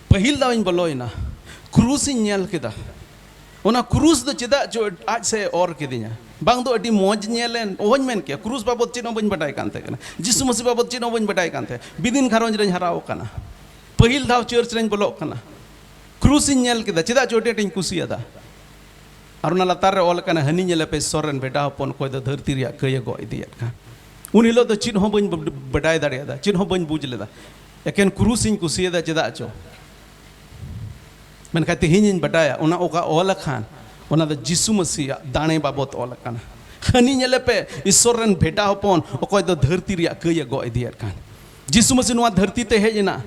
ᱯᱟᱹᱦᱤᱞ ᱫᱷᱟᱣ ᱤᱧ ᱵᱚᱞᱚᱭᱮᱱᱟ, ᱠᱨᱩᱥ ᱤᱧ ᱧᱮᱞ ᱠᱮᱫᱟ᱾ ᱚᱱᱟ ᱠᱨᱩᱥ ᱫᱚ ᱪᱮᱫᱟᱜ ᱪᱚ ᱟᱡ ᱥᱮᱫ ᱮ ᱚᱨ ᱠᱤᱫᱤᱧᱟ᱾ ᱵᱟᱝ ᱫᱚ ᱟᱹᱰᱤ ᱢᱚᱡᱽ ᱧᱮᱞᱮᱱ, ᱚᱦᱚᱧ ᱢᱮᱱ ᱠᱮᱭᱟ, ᱠᱨᱩᱥ ᱵᱟᱵᱚᱫ ᱪᱮᱫ ᱦᱚᱸ ᱵᱟᱹᱧ ᱵᱟᱰᱟᱭ ᱠᱟᱱ ᱛᱟᱦᱮᱸ ᱠᱟᱱᱟ, ᱡᱤᱥᱩ ᱢᱟᱹᱥᱤ ᱵᱟᱵᱚᱫ ᱪᱮᱫ ᱦᱚᱸ ᱵᱟᱹᱧ ᱵᱟᱰᱟᱭ ᱠᱟᱱ ᱛᱟᱦᱮᱸ᱾ ᱵᱤᱫᱤᱱ ᱜᱷᱟᱨᱚᱸᱡᱽ ᱨᱮᱧ ᱦᱟᱨᱟᱣ ᱟᱠᱟᱱᱟ, ᱯᱟᱹᱦᱤᱞ ᱫᱷᱟᱣ ᱪᱟᱨᱪ ᱨᱮᱧ ᱵᱚᱞᱚᱜ ᱠᱟᱱᱟ, ᱠᱨᱩᱥ ᱤᱧ ᱧᱮᱞ ᱠᱮᱫᱟ᱾ ᱪᱮᱫᱟᱜ ᱪᱚ ᱟᱹᱰᱤ ᱟᱸᱴᱤᱧ ᱠᱩᱥᱤᱭᱟᱫᱟ᱾ ᱟᱨ ᱚᱱᱟ ᱞᱟᱛᱟᱨ ᱨᱮ ᱚᱞ ᱟᱠᱟᱱᱟ, "ᱦᱟᱹᱱᱤᱧ ᱧᱮᱞᱮᱯᱮ, ᱤᱥᱥᱚᱨ ᱨᱮᱱ ᱵᱷᱮᱰᱟ ᱦᱚᱯᱚᱱ, ᱚᱠᱚᱭ ᱫᱚ ᱫᱷᱟᱹᱨᱛᱤ ᱨᱮᱭᱟᱜ ᱠᱟᱹᱭ ᱮ ᱜᱚᱜ ᱤᱫᱤᱭᱮᱫ ᱠᱟᱱ᱾" ᱩᱱ ᱦᱤᱞᱳᱜ ᱫᱚ ᱪᱮᱫ ᱦᱚᱸ ᱵᱟᱹᱧ ᱵᱟᱰᱟᱭ ᱫᱟᱲᱮᱭᱟᱫᱟ, ᱪᱮᱫ ᱦᱚᱸ ᱵᱟᱹᱧ ᱵᱩᱡᱽ ᱞᱮᱫᱟ᱾ ᱮᱠᱮᱱ ᱠᱨᱩᱥ ᱤᱧ ᱠᱩᱥᱤᱭᱟᱫᱟ, ᱪᱮᱫᱟᱜ ᱪᱚ᱾ ᱢᱮᱱᱠᱷᱟᱱ ᱛᱮᱦᱮᱧ ᱤᱧ ᱵᱟᱰᱟᱭᱟ, ᱚᱱᱟ ᱚᱠᱟ ᱚᱞ ᱟᱠᱟᱱ, ᱚᱱᱟ ᱫᱚ ᱡᱤᱥᱩ ᱢᱟᱹᱥᱤᱭᱟᱜ ᱫᱟᱲᱮ ᱵᱟᱵᱚᱛ ᱚᱞ ᱟᱠᱟᱱᱟ᱾ "ᱦᱟᱹᱱᱤ ᱧᱮᱞᱮᱯᱮ, ᱤᱥᱥᱚᱨ ᱨᱮᱱ ᱵᱷᱮᱰᱟ ᱦᱚᱯᱚᱱ, ᱚᱠᱚᱭ ᱫᱚ ᱫᱷᱟᱹᱨᱛᱤ ᱨᱮᱭᱟᱜ ᱠᱟᱹᱭ ᱮ ᱜᱚᱜ ᱤᱫᱤᱭᱮᱫ ᱠᱟᱱ᱾" ᱡᱤᱥᱩ ᱢᱟᱹᱥᱤ ᱱᱚᱣᱟ ᱫᱷᱟᱹᱨᱛᱤ ᱛᱮ ᱦᱮᱡ ᱮᱱᱟ,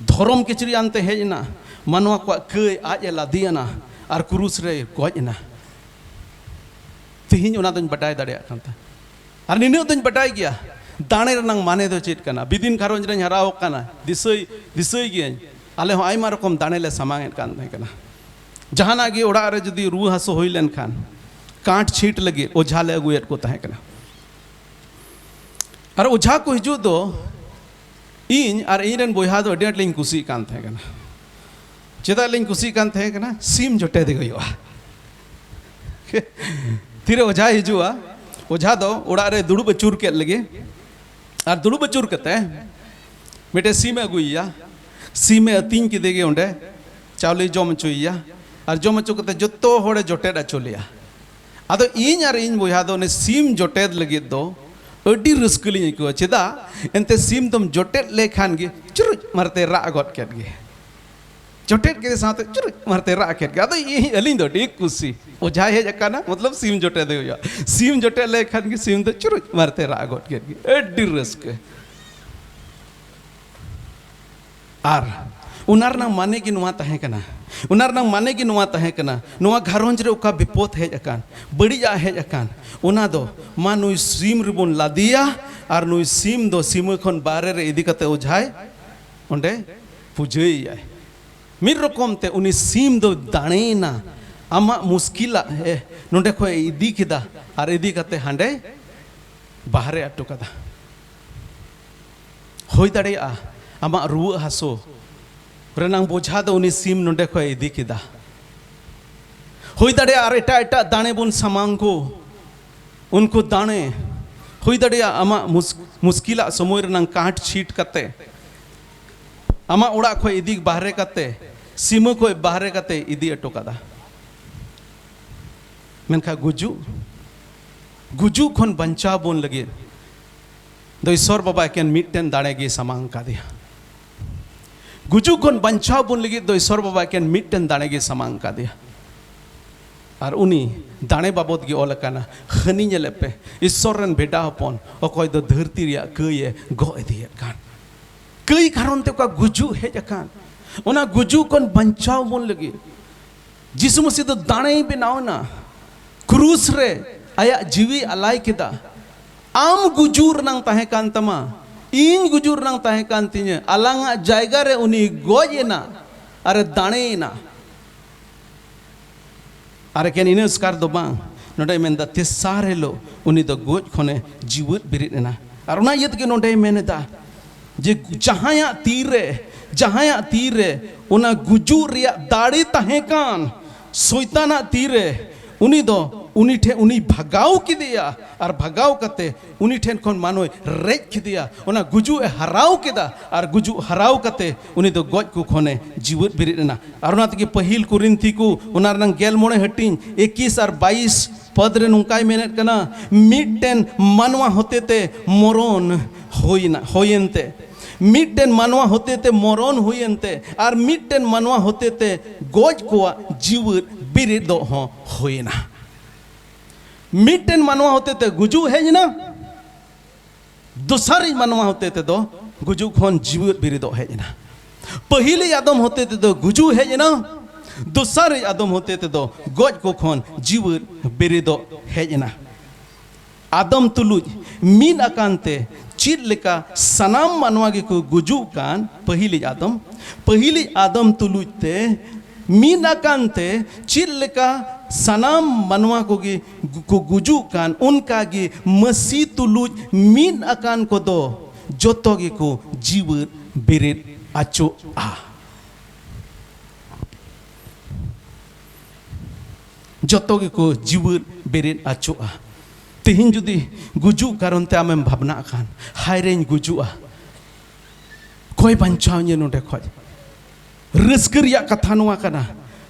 ᱫᱷᱚᱨᱚᱢ ᱠᱤᱪᱨᱤᱭᱟᱱ ᱛᱮ ᱦᱮᱡ ᱮᱱᱟ, ᱢᱟᱱᱣᱟ ᱠᱚᱣᱟᱜ ᱠᱟᱹᱭ ᱟᱡ ᱮ ᱞᱟᱫᱮᱭᱟᱱᱟ ᱟᱨ ᱠᱨᱩᱥ ᱨᱮᱭ ᱜᱚᱡ ᱮᱱᱟ᱾ ᱛᱮᱦᱮᱧ ᱚᱱᱟ ᱫᱚᱧ ᱵᱟᱰᱟᱭ ᱫᱟᱲᱮᱭᱟᱜ ᱠᱟᱱ ᱛᱟᱦᱮᱸ᱾ ᱟᱨ ᱱᱤᱱᱟᱹᱜ ᱫᱚᱧ ᱵᱟᱰᱟᱭ ᱜᱮᱭᱟ, ᱫᱟᱲᱮ ᱨᱮᱱᱟᱜ ᱢᱟᱱᱮ ᱫᱚ ᱪᱮᱫ ᱠᱟᱱᱟ᱾ ᱵᱤᱫᱤᱱ ᱜᱷᱟᱨᱚᱸᱡᱽ ᱨᱮᱧ ᱦᱟᱨᱟ ᱟᱠᱟᱱᱟ, ᱫᱤᱥᱟᱹᱭ, ᱫᱤᱥᱟᱹᱭ ᱜᱤᱭᱟᱹᱧ, ᱟᱞᱮ ᱦᱚᱸ ᱟᱭᱢᱟ ᱨᱚᱠᱚᱢ ᱫᱟᱲᱮ ᱞᱮ ᱥᱟᱢᱟᱝ ᱮᱫ ᱠᱟᱱ ᱛᱟᱦᱮᱸ ᱠᱟᱱᱟ᱾ ᱡᱟᱦᱟᱱᱟᱜ ᱜᱮ ᱚᱲᱟᱜ ᱨᱮ ᱡᱩᱫᱤ ᱨᱩᱣᱟᱹ ᱦᱟᱹᱥᱩ ᱦᱩᱭ ᱞᱮᱱᱠᱷᱟᱱ, ᱠᱟᱸᱴ ᱪᱷᱤᱴ ᱞᱟᱹᱜᱤᱫ ᱚᱡᱷᱟ ᱞᱮ ᱟᱹᱜᱩᱭᱮᱫ ᱠᱚ ᱛᱟᱦᱮᱸ ᱠᱟᱱᱟ᱾ ᱟᱨ ᱚᱡᱷᱟ ᱠᱚ ᱦᱤᱡᱩᱜ ᱫᱚ, ᱤᱧ ᱟᱨ ᱤᱧ ᱨᱮᱱ ᱵᱚᱭᱦᱟ ᱫᱚ ᱟᱹᱰᱤ ᱟᱸᱴ ᱞᱤᱧ ᱠᱩᱥᱤᱜ ᱠᱟᱱ ᱛᱟᱦᱮᱸ ᱠᱟᱱᱟ᱾ ᱪᱮᱫᱟᱜ ᱞᱤᱧ ᱠᱩᱥᱤᱜ ᱠᱟᱱ ᱛᱟᱦᱮᱸ ᱠᱟᱱᱟ? ᱥᱤᱢ ᱡᱚᱴᱮᱫᱮ ᱦᱩᱭᱩᱜᱼᱟ᱾ ᱛᱤᱨᱮ ᱚᱡᱷᱟᱭ ᱦᱤᱡᱩᱜᱼᱟ, ᱚᱡᱷᱟ ᱫᱚ ᱚᱲᱟᱜ ᱨᱮ ᱫᱩᱲᱩᱵ ᱟᱹᱪᱩᱨ ᱠᱮᱫ ᱞᱮᱜᱮ, ᱟᱨ ᱫᱩᱲᱩᱵ ᱟᱹᱪᱩᱨ ᱠᱟᱛᱮ ᱢᱤᱫᱴᱮᱱ ᱥᱤᱢᱮ ᱟᱹᱜᱩᱭᱮᱭᱟ᱾ ᱥᱤᱢᱮ ᱟᱹᱛᱤᱧ ᱠᱮᱫᱮ ᱜᱮ, ᱚᱸᱰᱮ ᱪᱟᱣᱞᱮ ᱡᱚᱢ ᱦᱚᱪᱚᱭᱮᱭᱟ, ᱟᱨ ᱡᱚᱢ ᱦᱚᱪᱚ ᱠᱟᱛᱮ ᱡᱚᱛᱚ ᱦᱚᱲᱮ ᱡᱚᱴᱮᱫ ᱦᱚᱪᱚ ᱞᱮᱭᱟ᱾ ᱟᱫᱚ ᱤᱧ ᱟᱨ ᱤᱧ ᱵᱚᱭᱦᱟ ᱫᱚ ᱩᱱᱤ ᱥᱤᱢ ᱡᱚᱴᱮᱫ ᱞᱟᱹᱜᱤᱫ ᱫᱚ ᱟᱹᱰᱤ ᱨᱟᱹᱥᱠᱟᱹ ᱞᱤᱧ ᱟᱹᱭᱠᱟᱹᱣᱟ᱾ ᱪᱮᱫᱟᱜ? ᱮᱱᱛᱮ ᱥᱤᱢ ᱫᱚᱢ ᱡᱚᱴᱮᱫ ᱞᱮᱠᱷᱟᱱ ᱜᱮ ᱪᱩᱨᱩᱡ ᱢᱟᱨᱛᱮ ᱨᱟᱜ ᱜᱚᱫ ᱠᱮᱫ ᱜᱮ᱾ ᱡᱚᱴᱮᱫ ᱠᱮᱫᱮ ᱥᱟᱶᱛᱮ ᱪᱩᱨᱩᱡ ᱢᱟᱨᱛᱮ ᱨᱟᱜ ᱠᱮᱫ ᱜᱮ᱾ ᱟᱫᱚ ᱤᱧ, ᱟᱹᱞᱤᱧ ᱫᱚ ᱟᱹᱰᱤ ᱠᱩᱥᱤ, ᱚᱡᱷᱟᱭ ᱦᱮᱡ ᱟᱠᱟᱱᱟ, ᱢᱚᱛᱞᱚᱵ ᱥᱤᱢ ᱡᱚᱴᱮᱫᱮ ᱦᱩᱭᱩᱜᱼᱟ᱾ ᱥᱤᱢ ᱡᱚᱴᱮᱫ ᱞᱮᱠᱷᱟᱱ ᱜᱮ ᱥᱤᱢ ᱫᱚ ᱪᱩᱨᱩᱡ ᱢᱟᱨᱛᱮ ᱨᱟᱜ ᱜᱚᱫ ᱠᱮᱫ ᱜᱮ, ᱟᱹᱰᱤ ᱨᱟᱹᱥᱠᱟᱹ᱾ ᱟᱨ ᱚᱱᱟ ᱨᱮᱱᱟᱜ ᱢᱟᱱᱮ ᱜᱮ ᱱᱚᱣᱟ ᱛᱟᱦᱮᱸ ᱠᱟᱱᱟ, ᱚᱱᱟ ᱨᱮᱱᱟᱜ ᱢᱟᱱᱮ ᱜᱮ ᱱᱚᱣᱟ ᱛᱟᱦᱮᱸ ᱠᱟᱱᱟ, ᱱᱚᱣᱟ ᱜᱷᱟᱨᱚᱸᱡᱽ ᱨᱮ ᱚᱠᱟ ᱵᱤᱯᱚᱫ ᱦᱮᱡ ᱟᱠᱟᱱ, ᱵᱟᱹᱲᱤᱡᱟᱜ ᱦᱮᱡ ᱟᱠᱟᱱ, ᱚᱱᱟ ᱫᱚ ᱢᱟ ᱱᱩᱭ ᱥᱤᱢ ᱨᱮᱵᱚᱱ ᱞᱟᱫᱮᱭᱟ, ᱟᱨ ᱱᱩᱭ ᱥᱤᱢ ᱫᱚ ᱥᱤᱢᱟᱹ ᱠᱷᱚᱱ ᱵᱟᱦᱨᱮ ᱨᱮ ᱤᱫᱤ ᱠᱟᱛᱮ ᱚᱡᱷᱟᱭ ᱚᱸᱰᱮ ᱯᱩᱡᱟᱹᱭᱮᱭᱟᱭ᱾ ᱢᱤᱫ ᱨᱚᱠᱚᱢ ᱛᱮ ᱩᱱᱤ ᱥᱤᱢ ᱫᱚ ᱫᱟᱲᱮᱭᱮᱱᱟ, ᱟᱢᱟᱜ ᱢᱩᱥᱠᱤᱞᱟᱜ ᱮ ᱱᱚᱸᱰᱮ ᱠᱷᱚᱱ ᱮ ᱤᱫᱤ ᱠᱮᱫᱟ ᱟᱨ ᱤᱫᱤ ᱠᱟᱛᱮ ᱦᱟᱸᱰᱮ ᱵᱟᱦᱨᱮ ᱦᱚᱴᱚ ᱠᱟᱫᱟ᱾ ᱦᱩᱭ ᱫᱟᱲᱮᱭᱟᱜᱼᱟ, ᱟᱢᱟᱜ ᱨᱩᱣᱟᱹᱜ ᱦᱟᱹᱥᱩ ᱨᱮᱱᱟᱝ ᱵᱚᱡᱷᱟ ᱫᱚ ᱩᱱᱤ ᱥᱤᱢ ᱱᱚᱸᱰᱮ ᱠᱷᱚᱱ ᱮ ᱤᱫᱤ ᱠᱮᱫᱟ᱾ ᱦᱩᱭ ᱫᱟᱲᱮᱭᱟᱜᱼᱟ, ᱟᱨ ᱮᱴᱟᱜ ᱮᱴᱟᱜ ᱫᱟᱲᱮ ᱵᱚᱱ ᱥᱟᱢᱟᱝ ᱠᱚ, ᱩᱱᱠᱩ ᱫᱟᱲᱮ᱾ ᱦᱩᱭ ᱫᱟᱲᱮᱭᱟᱜᱼᱟ, ᱟᱢᱟᱜ ᱢᱩᱥ-, ᱢᱩᱥᱠᱤᱞᱟᱜ ᱥᱚᱢᱚᱭ ᱨᱮᱱᱟᱝ ᱠᱟᱸᱴ ᱪᱷᱤᱴ ᱠᱟᱛᱮ, ᱟᱢᱟᱜ ᱚᱲᱟᱜ ᱠᱷᱚᱱ ᱤᱫᱤ ᱵᱟᱦᱨᱮ ᱠᱟᱛᱮ, ᱥᱤᱢᱟᱹ ᱠᱷᱚᱱ ᱵᱟᱦᱨᱮ ᱠᱟᱛᱮ ᱤᱫᱤ ᱦᱚᱴᱚ ᱠᱟᱫᱟ᱾ ᱢᱮᱱᱠᱷᱟᱱ ᱜᱩᱡᱩᱜ, ᱜᱩᱡᱩᱜ ᱠᱷᱚᱱ ᱵᱟᱧᱪᱟᱣ ᱵᱚᱱ ᱞᱟᱹᱜᱤᱫ ᱫᱚ ᱤᱥᱚᱨ ᱵᱟᱵᱟ ᱮᱠᱮᱱ ᱢᱤᱫᱴᱮᱱ ᱫᱟᱲᱮ ᱜᱮ ᱥᱟᱢᱟᱝ ᱠᱟᱫᱮᱭᱟ᱾ ᱜᱩᱡᱩᱜ ᱠᱷᱚᱱ ᱵᱟᱧᱪᱟᱣ ᱵᱚᱱ ᱞᱟᱹᱜᱤᱫ ᱫᱚ ᱤᱥᱚᱨ ᱵᱟᱵᱟ ᱮᱠᱮᱱ ᱢᱤᱫᱴᱮᱱ ᱫᱟᱲᱮ ᱜᱮ ᱥᱟᱢᱟᱝ ᱠᱟᱫᱮᱭᱟ᱾ ᱟᱨ ᱩᱱᱤ ᱫᱟᱲᱮ ᱵᱟᱵᱚᱫ ᱜᱮ ᱚᱞ ᱟᱠᱟᱱᱟ, ᱦᱟᱹᱱᱤ ᱧᱮᱞᱮᱫ ᱯᱮ, ᱤᱥᱚᱨ ᱨᱮᱱ ᱵᱷᱮᱰᱟ ᱦᱚᱯᱚᱱ, ᱚᱠᱚᱭ ᱫᱚ ᱫᱷᱟᱹᱨᱛᱤ ᱨᱮᱭᱟᱜ ᱠᱟᱹᱭ ᱮ ᱜᱚᱜ ᱤᱫᱤᱭᱮᱫ ᱠᱟᱱ᱾ ᱠᱟᱹᱭ ᱠᱟᱨᱚᱱ ᱛᱮ ᱚᱠᱟ ᱜᱩᱡᱩᱜ ᱦᱮᱡ ᱟᱠᱟᱱ, ᱚᱱᱟ ᱜᱩᱡᱩᱜ ᱠᱷᱚᱱ ᱵᱟᱧᱪᱟᱣ ᱵᱚᱱ ᱞᱟᱹᱜᱤᱫ ᱡᱤᱥᱩ ᱢᱟᱹᱥᱤ ᱫᱚ ᱫᱟᱲᱮᱭ ᱵᱮᱱᱟᱣ ᱮᱱᱟ᱾ ᱠᱨᱩᱥ ᱨᱮ ᱟᱭᱟᱜ ᱡᱤᱣᱤ ᱟᱞᱟᱭ ᱠᱮᱫᱟ᱾ ᱟᱢ ᱜᱩᱡᱩᱜ ᱨᱮᱱᱟᱝ ᱛᱟᱦᱮᱸ ᱠᱟᱱ ᱛᱟᱢᱟ, ᱤᱧ ᱜᱩᱡᱩᱜ ᱨᱮᱱᱟᱝ ᱛᱟᱦᱮᱸ ᱠᱟᱱ ᱛᱤᱧᱟᱹ, ᱟᱞᱟᱝᱟᱜ ᱡᱟᱭᱜᱟ ᱨᱮ ᱩᱱᱤ ᱜᱚᱡ ᱮᱱᱟ ᱟᱨᱮ ᱫᱟᱲᱮᱭᱮᱱᱟ᱾ ᱟᱨ ᱮᱠᱮᱱ ᱤᱱᱟᱹ ᱮᱥᱠᱟᱨ ᱫᱚ ᱵᱟᱝ, ᱱᱚᱰᱮ ᱢᱮᱱᱫᱟ ᱛᱮᱥᱟᱨ ᱦᱤᱞᱳᱜ ᱩᱱᱤ ᱫᱚ ᱜᱚᱡ ᱠᱷᱚᱱᱮ ᱡᱤᱣᱮᱫ ᱵᱮᱨᱮᱫ ᱮᱱᱟ᱾ ᱟᱨ ᱚᱱᱟ ᱤᱭᱟᱹ ᱛᱮᱜᱮ ᱱᱚᱰᱮᱭ ᱢᱮᱱ ᱮᱫᱟ ᱡᱮ ᱡᱟᱦᱟᱸᱭᱟᱜ ᱛᱤᱨᱮ, ᱡᱟᱦᱟᱸᱭᱟᱜ ᱛᱤᱨᱮ ᱚᱱᱟ ᱜᱩᱡᱩᱜ ᱨᱮᱭᱟᱜ ᱫᱟᱲᱮ ᱛᱟᱦᱮᱸ ᱠᱟᱱ, ᱥᱚᱭᱛᱟᱱᱟᱜ ᱛᱤᱨᱮ, ᱩᱱᱤ ᱫᱚ ᱩᱱᱤ ᱴᱷᱮᱱ, ᱩᱱᱤ ᱵᱷᱟᱜᱟᱣ ᱠᱮᱫᱮᱭᱟ᱾ ᱟᱨ ᱵᱷᱟᱜᱟᱣ ᱠᱟᱛᱮ ᱩᱱᱤ ᱴᱷᱮᱱ ᱠᱷᱚᱱ ᱢᱟᱱᱚᱭ ᱨᱮᱡ ᱠᱮᱫᱮᱭᱟ᱾ ᱚᱱᱟ ᱜᱩᱡᱩᱜ ᱮ ᱦᱟᱨᱟᱣ ᱠᱮᱫᱟ᱾ ᱟᱨ ᱜᱩᱡᱩᱜ ᱦᱟᱨᱟᱣ ᱠᱟᱛᱮ ᱩᱱᱤ ᱫᱚ ᱜᱚᱡ ᱠᱚ ᱠᱷᱚᱱᱮ ᱡᱤᱣᱮᱫ ᱵᱮᱨᱮᱫ ᱮᱱᱟ᱾ ᱟᱨ ᱚᱱᱟ ᱛᱮᱜᱮ ᱯᱟᱹᱦᱤᱞ ᱠᱚᱨᱤᱱᱛᱷᱤ ᱠᱚ, ᱚᱱᱟ ᱨᱮᱱᱟᱝ ᱜᱮᱞ ᱢᱚᱬᱮ ᱦᱟᱹᱴᱤᱧ, ᱮᱠᱤᱥ ᱟᱨ ᱵᱟᱭᱤᱥ ᱯᱚᱫ ᱨᱮ ᱱᱚᱝᱠᱟᱭ ᱢᱮᱱᱮᱫ ᱠᱟᱱᱟ, ᱢᱤᱫᱴᱮᱱ ᱢᱟᱱᱣᱟ ᱦᱚᱛᱮᱛᱮ ᱢᱚᱨᱚᱱ ᱦᱩᱭᱱᱟ, ᱦᱩᱭᱮᱱᱛᱮ, ᱢᱤᱫᱴᱮᱱ ᱢᱟᱱᱣᱟ ᱦᱚᱛᱮᱛᱮ ᱢᱚᱨᱚᱱ ᱦᱩᱭᱮᱱᱛᱮ, ᱟᱨ ᱢᱤᱫᱴᱮᱱ ᱢᱟᱱᱣᱟ ᱦᱚᱛᱮᱛᱮ ᱜᱚᱡ ᱠᱚᱣᱟᱜ ᱡᱤᱣᱮᱫ ᱵᱮᱨᱮᱫᱚᱜ ᱦᱚᱸ ᱦᱩᱭᱮᱱᱟ᱾ ᱢᱤᱫᱴᱮᱱ ᱢᱟᱱᱣᱟ ᱦᱚᱛᱮᱛᱮ ᱜᱩᱡᱩᱜ ᱦᱮᱡ ᱮᱱᱟ, ᱫᱚᱥᱟᱨᱤᱡ ᱢᱟᱱᱣᱟ ᱦᱚᱛᱮ ᱛᱮᱫᱚ ᱜᱩᱡᱩᱜ ᱠᱷᱚᱱ ᱡᱤᱣᱮᱫ ᱵᱮᱨᱮᱫᱚᱜ ᱦᱮᱡ ᱮᱱᱟ᱾ ᱯᱟᱹᱦᱤᱞᱤᱡ ᱟᱫᱚᱢ ᱦᱚᱛᱮ ᱛᱮᱫᱚ ᱜᱩᱡᱩᱜ ᱦᱮᱡ ᱮᱱᱟ, ᱫᱚᱥᱟᱨᱤᱡ ᱟᱫᱚᱢ ᱦᱚᱛᱮ ᱛᱮᱫᱚ ᱜᱚᱡ ᱠᱚ ᱠᱷᱚᱱ ᱡᱤᱣᱮᱫ ᱵᱮᱨᱮᱫᱚᱜ ᱦᱮᱡ ᱮᱱᱟ᱾ ᱟᱫᱚᱢ ᱛᱩᱞᱩᱡ ᱢᱤᱫ ᱟᱠᱟᱱ ᱛᱮ ᱪᱮᱫ ᱞᱮᱠᱟ ᱥᱟᱱᱟᱢ ᱢᱟᱱᱣᱟ ᱜᱮᱠᱚ ᱜᱩᱡᱩᱜ ᱠᱟᱱ, ᱯᱟᱹᱦᱤᱞᱤᱡ ᱟᱫᱚᱢ, ᱯᱟᱹᱦᱤᱞᱤᱡ ᱟᱫᱚᱢ ᱛᱩᱞᱩᱡ ᱛᱮ ᱢᱤᱫ ᱟᱠᱟᱱ ᱛᱮ ᱪᱮᱫ ᱞᱮᱠᱟ ᱥᱟᱱᱟᱢ ᱢᱟᱱᱣᱟ ᱠᱚᱜᱮ ᱠᱚ ᱜᱩᱡᱩᱜ ᱠᱟᱱ, ᱚᱱᱠᱟ ᱜᱮ ᱢᱟᱹᱥᱤ ᱛᱩᱞᱩᱡ ᱢᱤᱫ ᱟᱠᱟᱱ ᱠᱚᱫᱚ ᱡᱚᱛᱚ ᱜᱮᱠᱚ ᱡᱤᱣᱮᱫ ᱵᱮᱨᱮᱫ ᱟᱪᱚᱜᱼᱟ᱾ ᱡᱚᱛᱚ ᱜᱮᱠᱚ ᱡᱤᱣᱮᱫ ᱵᱮᱨᱮᱫ ᱟᱪᱚᱜᱼᱟ᱾ ᱛᱮᱦᱮᱧ ᱡᱩᱫᱤ ᱜᱩᱡᱩᱜ ᱠᱟᱨᱚᱱ ᱛᱮ ᱟᱢᱮᱢ ᱵᱷᱟᱵᱽᱱᱟᱜ ᱠᱷᱟᱱ, ᱦᱟᱭ ᱨᱮᱧ ᱜᱩᱡᱩᱜᱼᱟ, ᱚᱠᱚᱭ ᱵᱟᱧᱪᱟᱣ ᱤᱧᱟᱹ ᱱᱚᱰᱮ ᱠᱷᱚᱡ? ᱨᱟᱹᱥᱠᱟᱹ ᱨᱮᱭᱟᱜ ᱠᱟᱛᱷᱟ ᱱᱚᱣᱟ ᱠᱟᱱᱟ,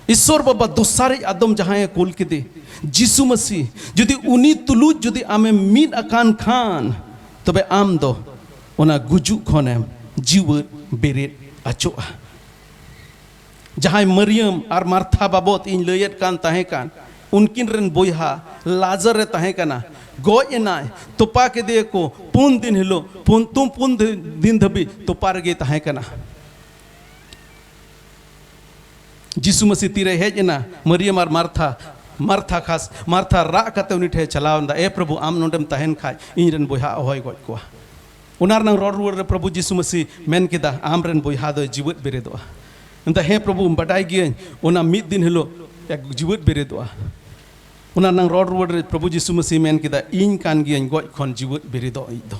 ᱤᱥᱥᱚᱨ ᱵᱟᱵᱟ ᱫᱚᱥᱟᱨᱤᱡ ᱟᱫᱚᱢ ᱡᱟᱦᱟᱸᱭᱮ ᱠᱩᱞ ᱠᱮᱫᱮ, ᱡᱤᱥᱩ ᱢᱟᱹᱥᱤ, ᱡᱩᱫᱤ ᱩᱱᱤ ᱛᱩᱞᱩᱡ ᱡᱩᱫᱤ ᱟᱢᱮᱢ ᱢᱤᱫ ᱟᱠᱟᱱ ᱠᱷᱟᱱ, ᱛᱚᱵᱮ ᱟᱢ ᱫᱚ ᱚᱱᱟ ᱜᱩᱡᱩᱜ ᱠᱷᱚᱱᱮᱢ ᱡᱤᱣᱮᱫ ᱵᱮᱨᱮᱫ ᱟᱪᱚᱜᱼᱟ᱾ ᱡᱟᱦᱟᱸᱭ ᱢᱟᱹᱨᱤᱭᱟᱹᱢ ᱟᱨ ᱢᱟᱨᱛᱷᱟ ᱵᱟᱵᱚᱫ ᱤᱧ ᱞᱟᱹᱭᱮᱫ ᱠᱟᱱ ᱛᱟᱦᱮᱸ ᱠᱟᱱ, ᱩᱱᱠᱤᱱ ᱨᱮᱱ ᱵᱚᱭᱦᱟ ᱞᱟᱡᱟᱨᱮ ᱛᱟᱦᱮᱸ ᱠᱟᱱᱟ, ᱜᱚᱡ ᱮᱱᱟᱭ, ᱛᱚᱯᱟ ᱠᱮᱫᱮᱭᱟᱠᱚ, ᱯᱩᱱ ᱫᱤᱱ ᱦᱤᱞᱳᱜ, ᱯᱩᱱ, ᱛᱩ-, ᱯᱩᱱ ᱫᱤᱱ ᱫᱷᱟᱹᱵᱤᱡ ᱛᱚᱯᱟ ᱨᱮᱜᱮᱭ ᱛᱟᱦᱮᱸ ᱠᱟᱱᱟ᱾ ᱡᱤᱥᱩ ᱢᱟᱹᱥᱤ ᱛᱤᱨᱮ ᱦᱮᱡ ᱮᱱᱟ, ᱢᱟᱹᱨᱤᱭᱟᱢ ᱟᱨ ᱢᱟᱨᱛᱷᱟ, ᱢᱟᱨᱛᱷᱟ ᱠᱷᱟᱥ, ᱢᱟᱨᱛᱷᱟ ᱨᱟᱜ ᱠᱟᱛᱮ ᱩᱱᱤ ᱴᱷᱮᱱ ᱪᱟᱞᱟᱣ ᱮᱱᱟ, "ᱮ ᱯᱨᱚᱵᱷᱩ, ᱟᱢ ᱱᱚᱰᱮᱢ ᱛᱟᱦᱮᱱ ᱠᱷᱟᱡ ᱤᱧ ᱨᱮᱱ ᱵᱚᱭᱦᱟ ᱚᱦᱚᱭ ᱜᱚᱡ ᱠᱚᱣᱟ᱾" ᱚᱱᱟ ᱨᱮᱱᱟᱜ ᱨᱚᱲ ᱨᱩᱣᱟᱹᱲ ᱨᱮ ᱯᱨᱚᱵᱷᱩ ᱡᱤᱥᱩ ᱢᱟᱹᱥᱤ ᱢᱮᱱ ᱠᱮᱫᱟ, "ᱟᱢ ᱨᱮᱱ ᱵᱚᱭᱦᱟ ᱫᱚᱭ ᱡᱤᱣᱮᱫ ᱵᱮᱨᱮᱫᱚᱜᱼᱟ᱾" ᱢᱮᱱᱫᱟ, "ᱦᱮᱸ ᱯᱨᱚᱵᱷᱩ, ᱵᱟᱰᱟᱭ ᱜᱤᱭᱟᱹᱧ ᱚᱱᱟ ᱢᱤᱫ ᱫᱤᱱ ᱦᱤᱞᱳᱜ ᱮ ᱡᱤᱣᱮᱫ ᱵᱮᱨᱮᱫᱚᱜᱼᱟ᱾" ᱚᱱᱟ ᱨᱮᱱᱟᱜ ᱨᱚᱲ ᱨᱩᱣᱟᱹᱲ ᱨᱮ ᱯᱨᱚᱵᱷᱩ ᱡᱤᱥᱩ ᱢᱟᱹᱥᱤ ᱢᱮᱱ ᱠᱮᱫᱟ, "ᱤᱧ ᱠᱟᱱ ᱜᱤᱭᱟᱹᱧ ᱜᱚᱡ ᱠᱷᱚᱱ ᱡᱤᱣᱮᱫ ᱵᱮᱨᱮᱫᱚᱜ ᱤᱡ ᱫᱚ᱾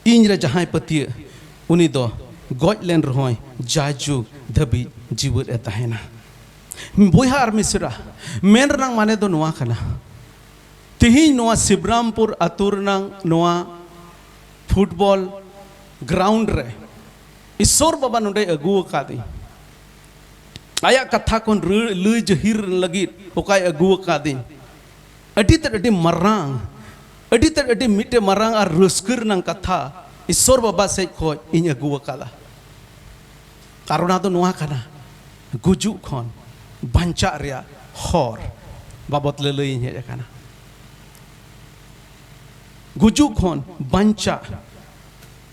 ᱤᱧ ᱨᱮ ᱡᱟᱦᱟᱸᱭ ᱯᱟᱹᱛᱭᱟᱹᱜ, ᱩᱱᱤ ᱫᱚ ᱜᱚᱡ ᱞᱮᱱ ᱨᱮᱦᱚᱸᱭ ᱡᱟᱭᱡᱩᱜᱽ ᱫᱷᱟᱹᱵᱤᱡ ᱡᱤᱣᱮᱫ ᱮ ᱛᱟᱦᱮᱱᱟ᱾" ᱵᱚᱭᱦᱟ ᱟᱨ ᱢᱤᱥᱨᱟ, ᱢᱮᱱ ᱨᱮᱱᱟᱜ ᱢᱟᱱᱮ ᱫᱚ ᱱᱚᱣᱟ ᱠᱟᱱᱟ, ᱛᱮᱦᱮᱧ ᱱᱚᱣᱟ ᱥᱤᱵᱨᱟᱢᱯᱩᱨ ᱟᱹᱛᱩ ᱨᱮᱱᱟᱜ ᱱᱚᱣᱟ ᱯᱷᱩᱴᱵᱚᱞ ᱜᱨᱟᱣᱩᱱᱰ ᱨᱮ ᱤᱥᱥᱚᱨ ᱵᱟᱵᱟ ᱱᱚᱰᱮᱭ ᱟᱹᱜᱩ ᱟᱠᱟᱫᱤᱧ, ᱟᱭᱟᱜ ᱠᱟᱛᱷᱟ ᱠᱷᱚᱱ ᱨᱟᱹᱲ ᱞᱟᱹᱭ ᱡᱟᱹᱦᱤᱨ ᱞᱟᱹᱜᱤᱫ ᱚᱠᱟᱭ ᱟᱹᱜᱩ ᱟᱠᱟᱫᱤᱧ, ᱟᱹᱰᱤ ᱛᱮᱫ ᱟᱹᱰᱤ ᱢᱟᱨᱟᱝ, ᱟᱹᱰᱤ ᱛᱮᱫ ᱟᱹᱰᱤ ᱢᱤᱫᱴᱮᱱ ᱢᱟᱨᱟᱝ ᱟᱨ ᱨᱟᱹᱥᱠᱟᱹ ᱨᱮᱱᱟᱜ ᱠᱟᱛᱷᱟ ᱤᱥᱥᱚᱨ ᱵᱟᱵᱟ ᱥᱮᱫ ᱠᱷᱚᱱ ᱤᱧ ᱟᱹᱜᱩ ᱟᱠᱟᱫᱟ᱾ ᱟᱨ ᱚᱱᱟ ᱫᱚ ᱱᱚᱣᱟ ᱠᱟᱱᱟ, ᱜᱩᱡᱩᱜ ᱠᱷᱚᱱ ᱵᱟᱧᱪᱟᱜ ᱨᱮᱭᱟᱜ ᱦᱚᱨ ᱵᱟᱵᱚᱫ ᱞᱟᱹᱞᱟᱹᱭᱤᱧ ᱦᱮᱡ ᱟᱠᱟᱱᱟ᱾ ᱜᱩᱡᱩᱜ ᱠᱷᱚᱱ ᱵᱟᱧᱪᱟᱜ